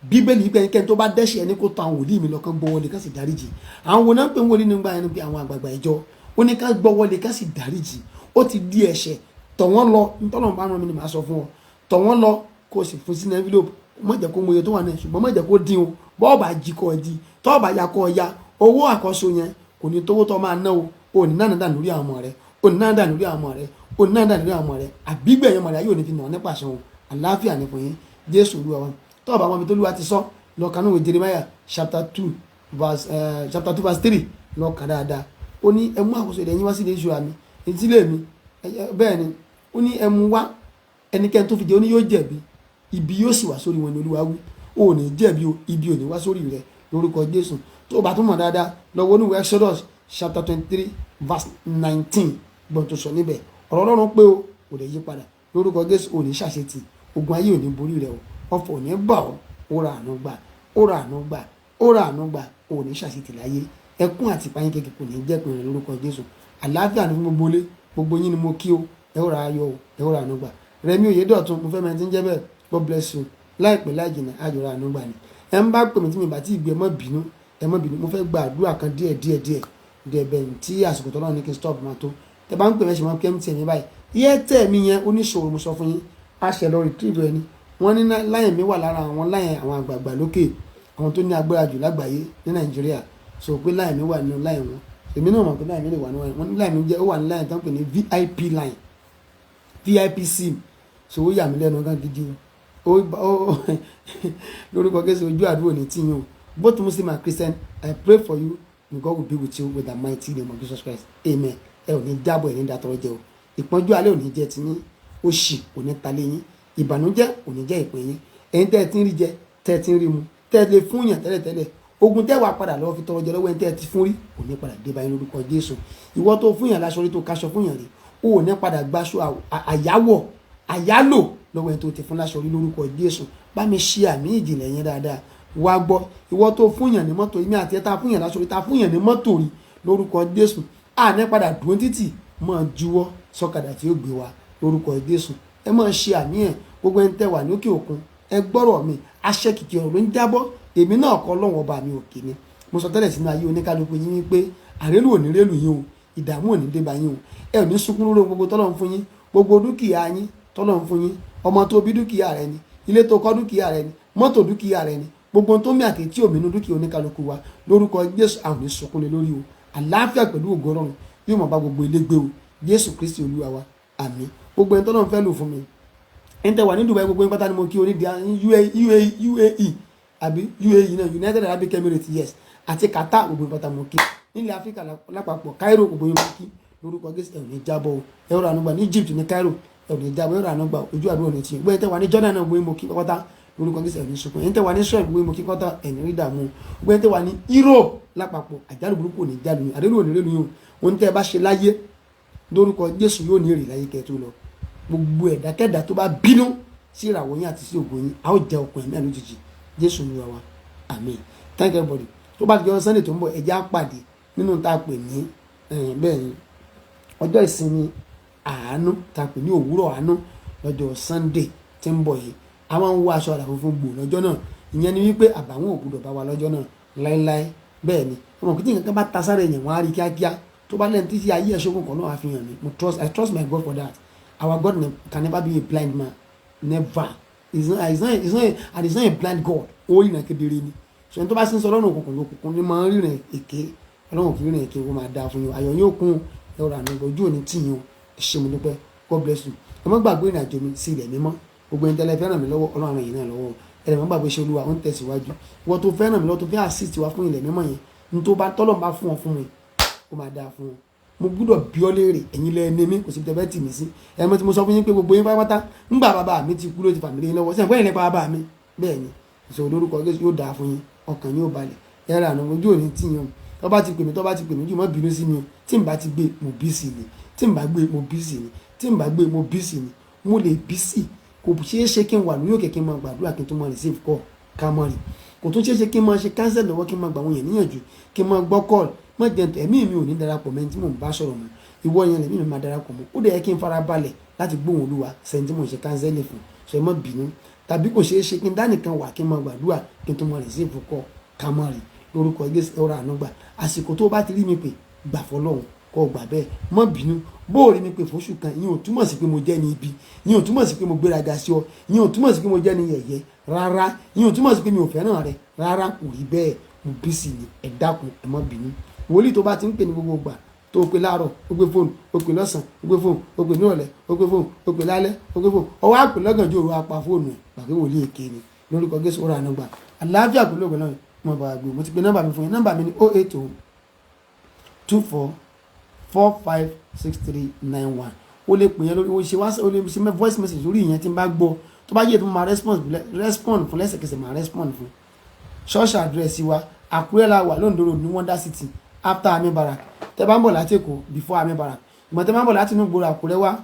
Bíbélì pé ẹnikẹ́ni tó bá dẹ́ṣẹ̀, ẹni kó tọ̀ àwọn wòlíì mi lọ, kán gbọ́wọ́lé, kán sì dáríjì. Àwọn wo náà ń pè ń wòlíì nígbà yẹn? Pé àwọn àgbààgbà ìjọ. Ó ní ká gbọ́wọ́lé, ká sì dáríjì. Ó ti di ẹ̀ṣẹ̀. Tọ̀ wọ́n lọ. Ntọ́nà bá rán mi ni màá sọ fún ọ. Tọ̀ wọ́n lọ, kó o sì fún sínú envelope. Má jẹ́ kó mọ iye tó wà náà, ṣùgbọ́n má jẹ́ kó dín o. Bọ́ọ̀bà jí kọ́ ẹ jí, tọ́ọ̀bà ya kọ́ ọ ya. Owó àkọ́so yẹn kò ní tówó tó máa ná o. Ò ní náà dànù lórí àwọn ọmọ rẹ, ò ní náà dànù lórí àwọn ọmọ rẹ, ò ní náà dànù lórí àwọn ọmọ rẹ. Àbígbẹ̀yìn ọmọ rẹ yóò ní fi nà ọ́ nípasẹ̀ o. Àlàáfíà ní fún yín. Jésù Olúwa wa. Tọ́ọ̀bà àwọn ibi tó Olúwa ti sọ, lọ kánú ìwé Jeremiah chapter 2 verse 3. Lọ kà dáadáa. Ó ní ẹ mú àkóso ilẹ̀ yín wá sí ilé ìṣúra mi, ìdílé mi. Bẹ́ẹ̀ ni, ó ní ẹ mú wá. Ẹnikẹ́ni tó fi jẹ, ó ní yóò jẹ̀bi, ibi yóò sì wá sórí wọn ní Olúwa wí. O ò ní jẹ̀bi o, ibi ò ní wá sórí rẹ lórúkọ Jésù. Tó o bá tún mọ̀ dáadáa, lọ wo inú Exodus chapter 23 verse 19. Gbọ́n tó sọ níbẹ̀, ọ̀rọ̀ Ọlọ́run pé o kò lè yí padà. Lórúkọ Jésù, ò ní ṣàṣetì, ogun ayé ò ní borí rẹ o, ọ̀fọ̀ ò ní bà ọ́. Ó ra àánú gbà, ó ra àánú gbà, ó ra àánú gbà. Ò ní ṣàṣetì láyé. Ẹkún àti ìpayín kékeré kò ní jẹ́ pé rẹ lórúkọ Jésù. Àlàáfíà ní fún gbogbo ilé. Gbogbo yín ni mo kí o. Ẹ ó ra ayọ̀ o, ẹ ó ra àánú gbà. Rẹmi Oyèdọ̀tun, mo fẹ́ mẹ́rin tí ń jẹ́ bẹ́ẹ̀. God bless you. Láìpẹ́ láì jìnnà, àjọra àánú gbà ni. Ẹ ń bá pè mí tí mi bá tí ì gbé, ẹ má bínú, ẹ má bínú. Mo fẹ́ gba àdúrà kan díẹ̀ díẹ̀ díẹ̀ díẹ̀ bẹ́ẹ̀ ní tí àsìkò tọ́lọ́ ní kí n stop máa tó. Tẹ bá ń pè mí, ẹ ṣe máa pẹ́ MTN mi báyìí. Airtel mi yẹn oníṣòwò, mo sọ fún yín, a ṣe lọ retrieve ẹni. Wọ́n ní line mi wà lára àwọn line àwọn àgbààgbà lókè, àwọn tó ní agbára jù lágbàáyé ní Nàìjíríà. So pé line mi wà nínú line wọn, èmi náà mọ̀ pé line mi lè wà nínú wọn. Ní line mi jẹ́, ó wà ní line tó ń pè ní VIP line, VIP sim. So ó yà mí lẹ́nu gan gidi o. Ó lórúkọ Jésù, ojú àdúrà ní tiyín o. Both Muslim and Christian, I pray for you and God will be with you with the mighty name of Jesus Christ. Amen. Ẹ ò ní jábọ̀, ẹ̀ ní dàtọ̀rọ̀ jẹ o. Ìpọ́njú alẹ́ ò ní jẹ́ tiyín, òṣì ò ní ta lé yín, ìbànújẹ́ ò ní jẹ́ ìpín yín. Ẹ̀yin tẹ́ ẹ ti ń rí jẹ, tẹ́ ẹ ti ń rí mu, tẹ́ ẹ lè fún yàn tẹ́lẹ̀tẹ́lẹ̀, ogun tẹ́ wàá padà lọ́wọ́ fi tọrọ jẹ lọ́wọ́ ẹni tẹ́ ẹ ti fún rí ò ní padà dé báyìí lórúkọ Jésù. Ìwọ tó fún yàn láṣọ rí, tó kaṣọ fún yàn rí, ó ní padà gbaṣọ àyáwọ̀ àyálò lọ́wọ́ ẹni tó ti fún láṣọ rí lórúkọ Jésù. Bá mi ṣe àmì ìjìnlẹ̀ yẹn dáadáa. Wá gbọ́, ìwọ tó fún yàn ní mọ́tò, èmi àti ẹ tá fún yàn láṣọ rí, tá fún yàn ní mọ́tò rí, lórúkọ Jésù, à ní padà dúró títì máa juwọ́ sọ́kadà tí ó gbé wa lórúkọ Jésù. Ẹ máa ṣe àmì ẹ̀. Gbogbo ẹni tẹ́ wà ní òkè òkun, ẹ gbọ́rọ̀ mi, aṣẹ́ kìkì ọ̀rọ̀ ló ń jábọ́. Èmi náà kọ́, Ọlọ́run ọba mi òkè ni. Mo sọ tẹ́lẹ̀ sínú ayé oníkálukú yín wípé àrélù ò ní rélù yín o, ìdààmú ò ní dé bá yín o. Ẹ ò ní sunkún lórí gbogbo tọ́lọ́run fún yín, gbogbo dúkìá yín tọ́lọ́run fún yín. Ọmọ tó bí, dúkìá rẹ ni. Ilé tó kọ́, dúkìá rẹ ni. Mọ́tò, dúkìá rẹ ni. Gbogbo tó mí àti tí òmìnú dúkìá oníkálukú wa, lórúkọ Jésù, àwọn ò ní sunkún lé lórí o. Àlàáfíà pẹ̀lú ògo Ọlọ́run yóò máa bá gbogbo ilé gbé o. Jésù Kristi Olúwa wa, àmín. Gbogbo ẹni tọ́lọ́run fẹ́ lò fún mi, ẹni tẹ́ wà ní Dubai, gbogbo yín pátá ni mo kí. Onídìí UAE àbí UAE náà, United Arabic Emirates, yes, àti Qatar, gbogbo yín pátá mo kí. Nílẹ̀ Áfíríkà lápapọ̀, Cairo, gbogbo yín mo kí lórúkọ Jésù. Ẹ̀ ò ní jábọ̀ o. Ẹ ó rà ànúgbà ní Egypt, ní Cairo, ẹ ò ní jábọ̀, ẹ ó rà ànúgbà. Ojú àdúrà ní tiyín. Gbogbo ẹni tẹ́ wà ní Jordan náà, gbogbo yín mo kí pátá lórúkọ Jésù. Ẹ̀ ní sunkún. Ẹni tẹ́ wà ní Israel, gbogbo yín mo kí pátá. Ẹ̀ ní rí dààmú. Gbogbo ẹni tẹ́ wà ní Europe lápapọ̀, àjálù burúkú ò ní jálù yín, àdéhùn ò ní rélu yín o. Ohun tẹ́ ẹ bá ṣe láyé, lórúkọ Jésù, yóò ní èrè láyé kẹ́ tó lọ. Gbogbo ẹ̀dákẹ́dá tó bá bínú sí ìràwọ̀ yín àti sí ògo yín, a ó jẹ okùn ẹ̀mí àlójijì. Jésù Olúwa wa, àmín. Thank you, everybody. Tó bá ti jọ Sunday tó ń bọ̀, ẹ jẹ́ á pàdé nínú tá a pè ní, bẹ́ẹ̀ ni, ọjọ́ ìsinmi àánú tá a pè ní òwúrọ̀ àánú. Lọ́jọ́ Sunday tí ń bọ̀ yìí, a máa ń wọ aṣọ àlà funfun gbò lọ́jọ́ náà. Ìyẹn ni wípé àbàwọ́n ò gbọdọ̀ bá wa lọ́jọ́ náà láéláé. Bẹ́ẹ̀ ni, ọmọ kìtì nǹkan bá ta sára èèyàn, wọ́n á rí kíákíá. Tó bá lẹ́nu títí ayé ẹ̀ṣọ́ kọ̀ọ̀kan náà, àfihàn mi. Mo trust, I trust my God for that. Our God can never be a blind man, never. He's not and he's not a blind God. Ó ríran kedere ni. So ẹni tó bá sì ń sọ ọlọ́run òkùnkùn lókùnkùn ni máa ń ríran èké. Ọlọ́run kì í ríran èké. Ó máa dáa fún yín, ayọ̀ yóò kún, ẹ rà àná, ojú òní tì yín o. Ẹ ṣé, mo dúpẹ́. God bless you. Ẹ má gbàgbé ìrìn àjò mi sí ilẹ̀ mímọ́. Gbogbo ẹni tẹ́lẹ̀ fẹ́ràn mi lọ́wọ́, Ọlọ́run ràn yín náà lọ́wọ́. Ẹ má gbàgbé iṣẹ́ Olúwa, ó ń tẹ̀síwájú. Wọ́n tó fẹ́ràn mi lọ́wọ́, tó fẹ́ assist wa fún ilẹ̀ mímọ́ yẹn, ní tó bá tọ́lọ̀ bá fún ọ fún mi, ó máa dáa fún ọ. Mo gbúdọ̀ bí ọ léèrè. Ẹ̀yin lẹ ní mi, kò sí tẹ́fẹ́ tì mí sí. Ẹ mọ̀ tí mo sọ fún yín pé gbogbo yín pátápátá, ńgbà bàbá mi ti kú ló ti fà mí lé yín lọ́wọ́. Sẹ́yìn pẹ́yìn nípa bàbá mi? Bẹ́ẹ̀ ni. Ìṣòro lórúkọ Jésù, yóò dáa fún yín, ọkàn yóò balẹ̀, ẹ rà àná, ojú òní tì yín o. Tó bá ti pè mí, tó bá ti pè mí jù, má bínú sí mi o. Tí n bá ti gbé, mo busy ni. Tí n bá gbé, mo busy ni. Tí n bá gbé, mo busy ni. Mo lè busy. Kò ṣeé ṣe kí n wà lórí òkè, kí n máa gbàdúrà, kí n tó máa receive call ká mọ́ rí. Kò tún ṣeé ṣe kí n máa ṣe cancel lọ́wọ́, kí n máa gbà wọ́n yẹn níyànjú, kí n máa gbọ́ call. Má jẹ́ ẹ̀mí mi ò ní darapọ̀ mẹ́ni tí mò ń bá sọ̀rọ̀ mọ́. Ìwọ yẹn lẹ̀mí mi máa darapọ̀ mọ́. Ó dẹ̀ yẹ kí n fara balẹ̀ láti gbóhùn Olúwa sẹ́ni tí mò ń ṣe cancel fún. Sọ ẹ má bínú. Tàbí kò ṣeé ṣe kí n dá nìkan wà, kí n máa gbàdúrà, kí n tó máa receive call ká mọ́ rí. Lórúkọ Jésù, ẹ̀rọ àánú gbà. Àsìkò tó bá ti rí mi pè, gbà fọlọ́run kó gbà bẹ́ẹ̀. Má bínú bó o rí mi pè fóṣù kan. Ìyẹn ò túmọ̀ sí pé mo jẹ́ ní ibi, ìyẹn ò túmọ̀ sí pé mo gbéraga sí ọ, ìyẹn ò túmọ̀ sí pé mo jẹ́ ní yẹ̀yẹ́ rárá, ìyẹn ò túmọ̀ sí pé mi ò fẹ́ràn rẹ rárá. Kò rí bẹ́ẹ̀. Mo busy ni. Ẹ dákun, ẹ má bínú. Wòlíì tó bá ti ń pè ní gbogbo ìgbà, tó o pè láàárọ̀, ó gbé fóònù, ó pè lọ́sàn, ó gbé fóònù, ó pè nírọ̀lẹ́, ó gbé fóònù, ó pè lálẹ́, ó gbé fóònù, ọwọ́ àpè lọ́gànjọ́ òru, apá fóònù ẹ̀, gbàgbé, wòlíì èké ni. Lórúkọ Jésù, ó rà àánú gbà. Àlàáfíà pẹ̀lú ògbọ́n náà mo bá gbé. Mo ti pe nọ́mbà mi fún yín. Nọ́mbà mi ni 080 24 45 63 91. O lè pè yẹn lórí, o ṣe wá, o lè ṣe voice message lórí ìyẹn. Tí n bá gbọ́, tó bá yẹ tó máa respond fún lẹ́sẹ̀kẹsẹ̀, máa respond fún. Church address wa, Àkúrẹ́ la wà, l'Ondo Road ní Wonder City, after Army Barrack. Tẹ bá ń bọ̀ láti Èkó, before Army Barrack. Ìgbọ̀n tẹ bá ń bọ̀ láti inú gbòòrò Àkúrẹ́ wá,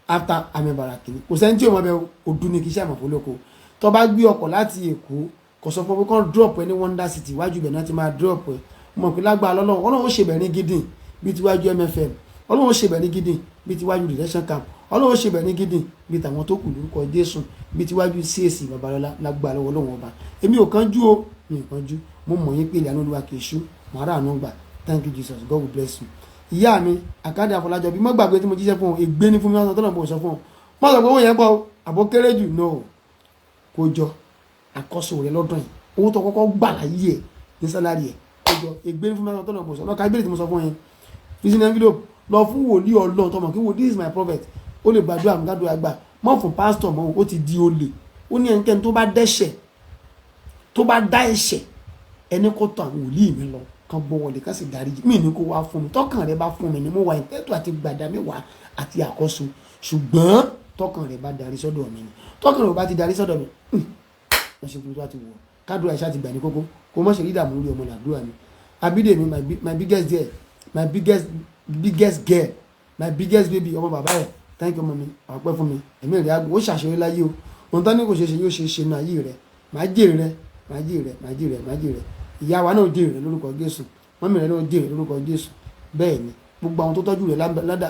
after Army Barrack ni. Kò sẹ́ni tí ò mọ̀ bẹ́ẹ̀. Òdu ni, kì í ṣe àmọ̀fólókò. Tó bá gbé ọkọ̀ láti Èkó, kò sọ fún pé kán drop ẹ ní Wonder City, iwájú ibẹ̀ náà ti máa drop ẹ. Mọ̀ pé lágbára lọ́lọ́run, Ọlọ́run ó ṣe bẹ̀ ní gidi bíi tiwájú MFM, Ọlọ́run ó ṣe bẹ̀ ní gidi bíi tiwájú Redemption Camp, Ọlọ́run ó ṣe bẹ̀ ní gidi bíi tàwọn tó kù lórúkọ Jésù, bíi tiwájú CAC Babalọ́lá, lágbára lọ́wọ́ Ọlọ́run Ọba. Èmi ò kánjú o, mi ò kánjú. Mo mọ̀ yín pé ìlànà Olúwa kì í ṣú, màá rà àánú gbà. Thank you, Jesus. God will bless you. Ìyá mi Àkàndé Àfọlájọbí, mọ́ gbàgbé tí mo jíṣẹ́ fún ọ. Ègbé ní fún mi, wọ́n sọ tọ́nà bò sọ fún ọ. Mọ́ sọ pé owó yẹn pọ̀ àbó kéré jù. No, kó jọ àkọ́sọ rẹ lọ́dún yìí, owó tó kọ́kọ́ gbà láyé ẹ̀ ní salary ẹ̀, kó jọ. Ègbé ní fún mi, wọ́n sọ tọ́nà bò sọ lọ́ka ìbéèrè tí mo sọ fún yẹn, fi sínú envelope, lọ fún wòlíì Ọlọ́run tọmọ kí wò, this is my prophet. Ó lè gbàdúrà, mi gbàdúrà gbà. Mọ́ fún pásítọ̀ mọ́, ó ti di olè. Ó ní ẹnikẹ́ni tó bá dẹ́ṣẹ̀, tó bá dá ẹ̀ṣẹ̀, ẹni kó tọ̀ àwọn wòlíì mi lọ, kan gbọ́ wọlé, kan sì dárí mí ní kó wá fún mi. Tọkàn rẹ bá fún mi ni mo wà ìtẹ́tù àti gbàdá mi wá àti àkọ́so, ṣùgbọ́n tọkàn rẹ bá darí sọ́dọ̀ mi ni. Tọkàn rẹ bá ti darí sọ́dọ̀ mi, wọ́n ṣe fún tó bá ti wọ̀. Kádùrà ìṣá ti gbà ní kókó, kó mọ̀ ṣe rí ìdààmú lórí ọmọ làdúrà mi. Abídèmí, my biggest girl, my biggest biggest girl, my biggest baby, ọmọ bàbá ẹ̀, thank you, ọmọ mi, àwọn pẹ́ fún mi. Ẹ̀mí rẹ̀ àgbò ó ṣàṣeyọrí láyé o. Ohun tán ní kò ṣeé ṣe yóò ṣe é ṣe ní ayé rẹ̀. Màá jèrè rẹ̀, màá jèrè rẹ̀, màá jèrè rẹ̀, màá jèrè rẹ̀. Ìyá wa náà jèrè rẹ̀ lórúkọ Jésù. Mọ́mí rẹ̀ náà jèrè lórúkọ Jésù. Bẹ́ẹ̀ ni gbogbo àwọn tó tọ́jú rẹ̀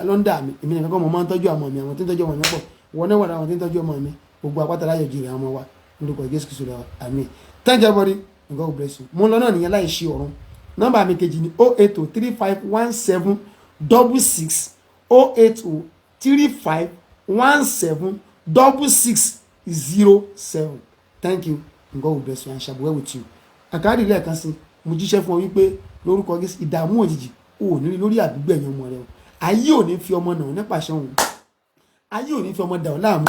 lọ́ndà mi. Èmi nìkan kọ́ mo máa ń tọ́jú àwọn mi, àwọn tó ń tọ́jú ọmọ mi pọ̀. Ìwọ náà wà láwọn tó ń tọ́jú ọmọ mi. Gbogbo apáta láyọ̀ jèrè àwọn ọmọ wa lórúkọ Jésù Kristu lọ, àmín. Thank you, everybody, and God bless you. Mo ń lọ náà nìyẹn láì ṣe ọ̀run. Nọ́mbà mi kejì ni 080351766, 08035176607. Thank you and God will bless you and shall be well with you. Àkáàdì lẹ́ẹ̀kan sí, mo jíṣẹ́ fún ọ wípé lórúkọ Jésù, ìdààmú òjijì ò ní rí lórí àdúgbò ẹ̀yìn ọmọ rẹ o. Ayé ò ní fi ọmọ náà nípasẹ̀ òun, ayé ò ní fi ọmọ dà ọ́ láàmú.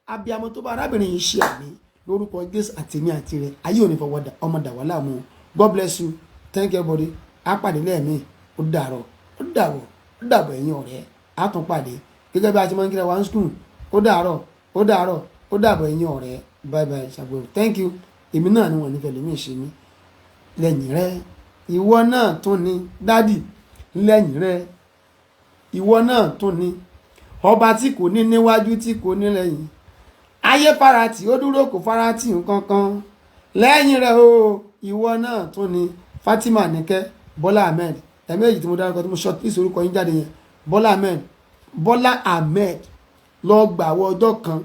Abiyamọ tó bá arábìnrin yìí ṣe àmì lórúkọ Jésù, àtèmi àti rẹ, ayé ò ní fọwọ́ ọmọ dà wá láàmú o. God bless you. Thank you, everybody. Á pàdé lẹ́ẹ̀mí. Ó dàrọ̀, ó dàbọ̀, ó dàbọ̀ ẹ̀yin ọ̀rẹ́. Á tún pàdé gẹ́gẹ́ bí a ti máa ń kíra wa ní school. Ó dàárọ̀, ó dàárọ̀, ó dàbọ̀ ẹ̀yin ọ̀rẹ́. Bye bye, ṣàgbọ̀. Thank you. Èmi náà ni wọ́n nífẹ̀ẹ́ lómi ìṣe mi. Lẹ́yìn rẹ, ìwọ náà tún ni. Daddy, lẹ́yìn rẹ, ìwọ náà tún ni. Ọba tí kò ní níwájú, tí kò ní lẹ́yìn, ayé farati, ó dúró, kò farati nǹkan lẹ́yìn rẹ o. Ìwọ náà tún ni. Fatima Nike, Bọ́lá Ahmed, ẹ̀mẹ́jì tí mo dárúkọ, tí mo short list orúkọ yín jáde yẹn, Bọ́lá Ahmed, Bọ́lá Ahmed, lọ gbàwọ́ ọjọ́ kan,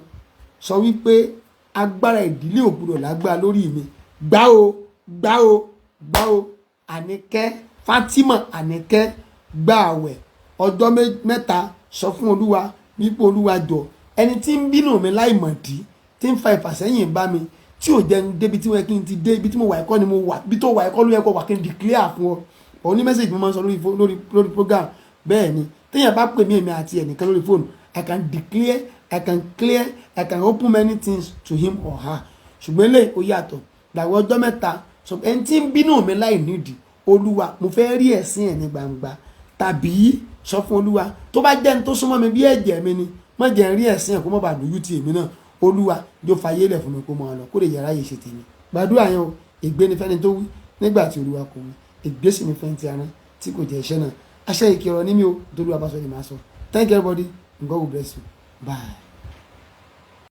sọ wípé agbára ìdílé ò gbúdọ̀ lágbára lórí mi. Gbá o, gbá o, gbá o. Àníkẹ́, Fatima Àníkẹ́, gbá àwẹ̀ ọjọ́ 3, sọ fún Olúwa wípé, Olúwa jọ, ẹni tí ń bínú mi láì mọ̀dí, tí ń fa ìfàsẹ́yìn bá mi, tí ò jẹ́ ń débi tí wọ́n yẹ kí n ti dé, ibi tí mo wà ẹ̀kọ́ ni mo wà, ibi tó wà ẹ̀kọ́ ló yẹ kó wà, kí n declare fún ọ. Òun ní message mo máa ń sọ lórí program. Bẹ́ẹ̀ ni téèyàn bá pè mí, èmi àti ẹnìkan lórí fóònù, I can declare, I can clear, I can open many things to him or her. Ṣùgbọ́n eléyìí ó yàtọ̀. Gbàgbọ́ ọjọ́ 3, sọ ẹni tí ń bínú mi láì nídìí, Olúwa, mo fẹ́ rí ẹ̀sín ẹ̀ ní gbangba. Tàbí sọ fún Olúwa, tó bá jẹ́ ní tó súnmọ́ mi bí ẹ̀jẹ̀ mi ni, má jẹ́ ń rí ẹ̀sín ẹ̀, kó má bàa lójú ti èmi náà. Olúwa yóò fàyè lẹ̀ fún mi, kó máa lọ, kó lè yàrá yìí ṣe tèmi. Gbàdúrà yẹn o. Ègbé ni fẹ́ni tó wí nígbà tí Olúwa kò wí. Ègbé sì ni fẹ́ni tí a rán tí kò jẹ́ iṣẹ́ náà. Aṣẹ́ ìkìrọ̀ ní mi o, torí wa bá sọ ni màá sọ. Thank you, everybody, and God will bless you. Bye.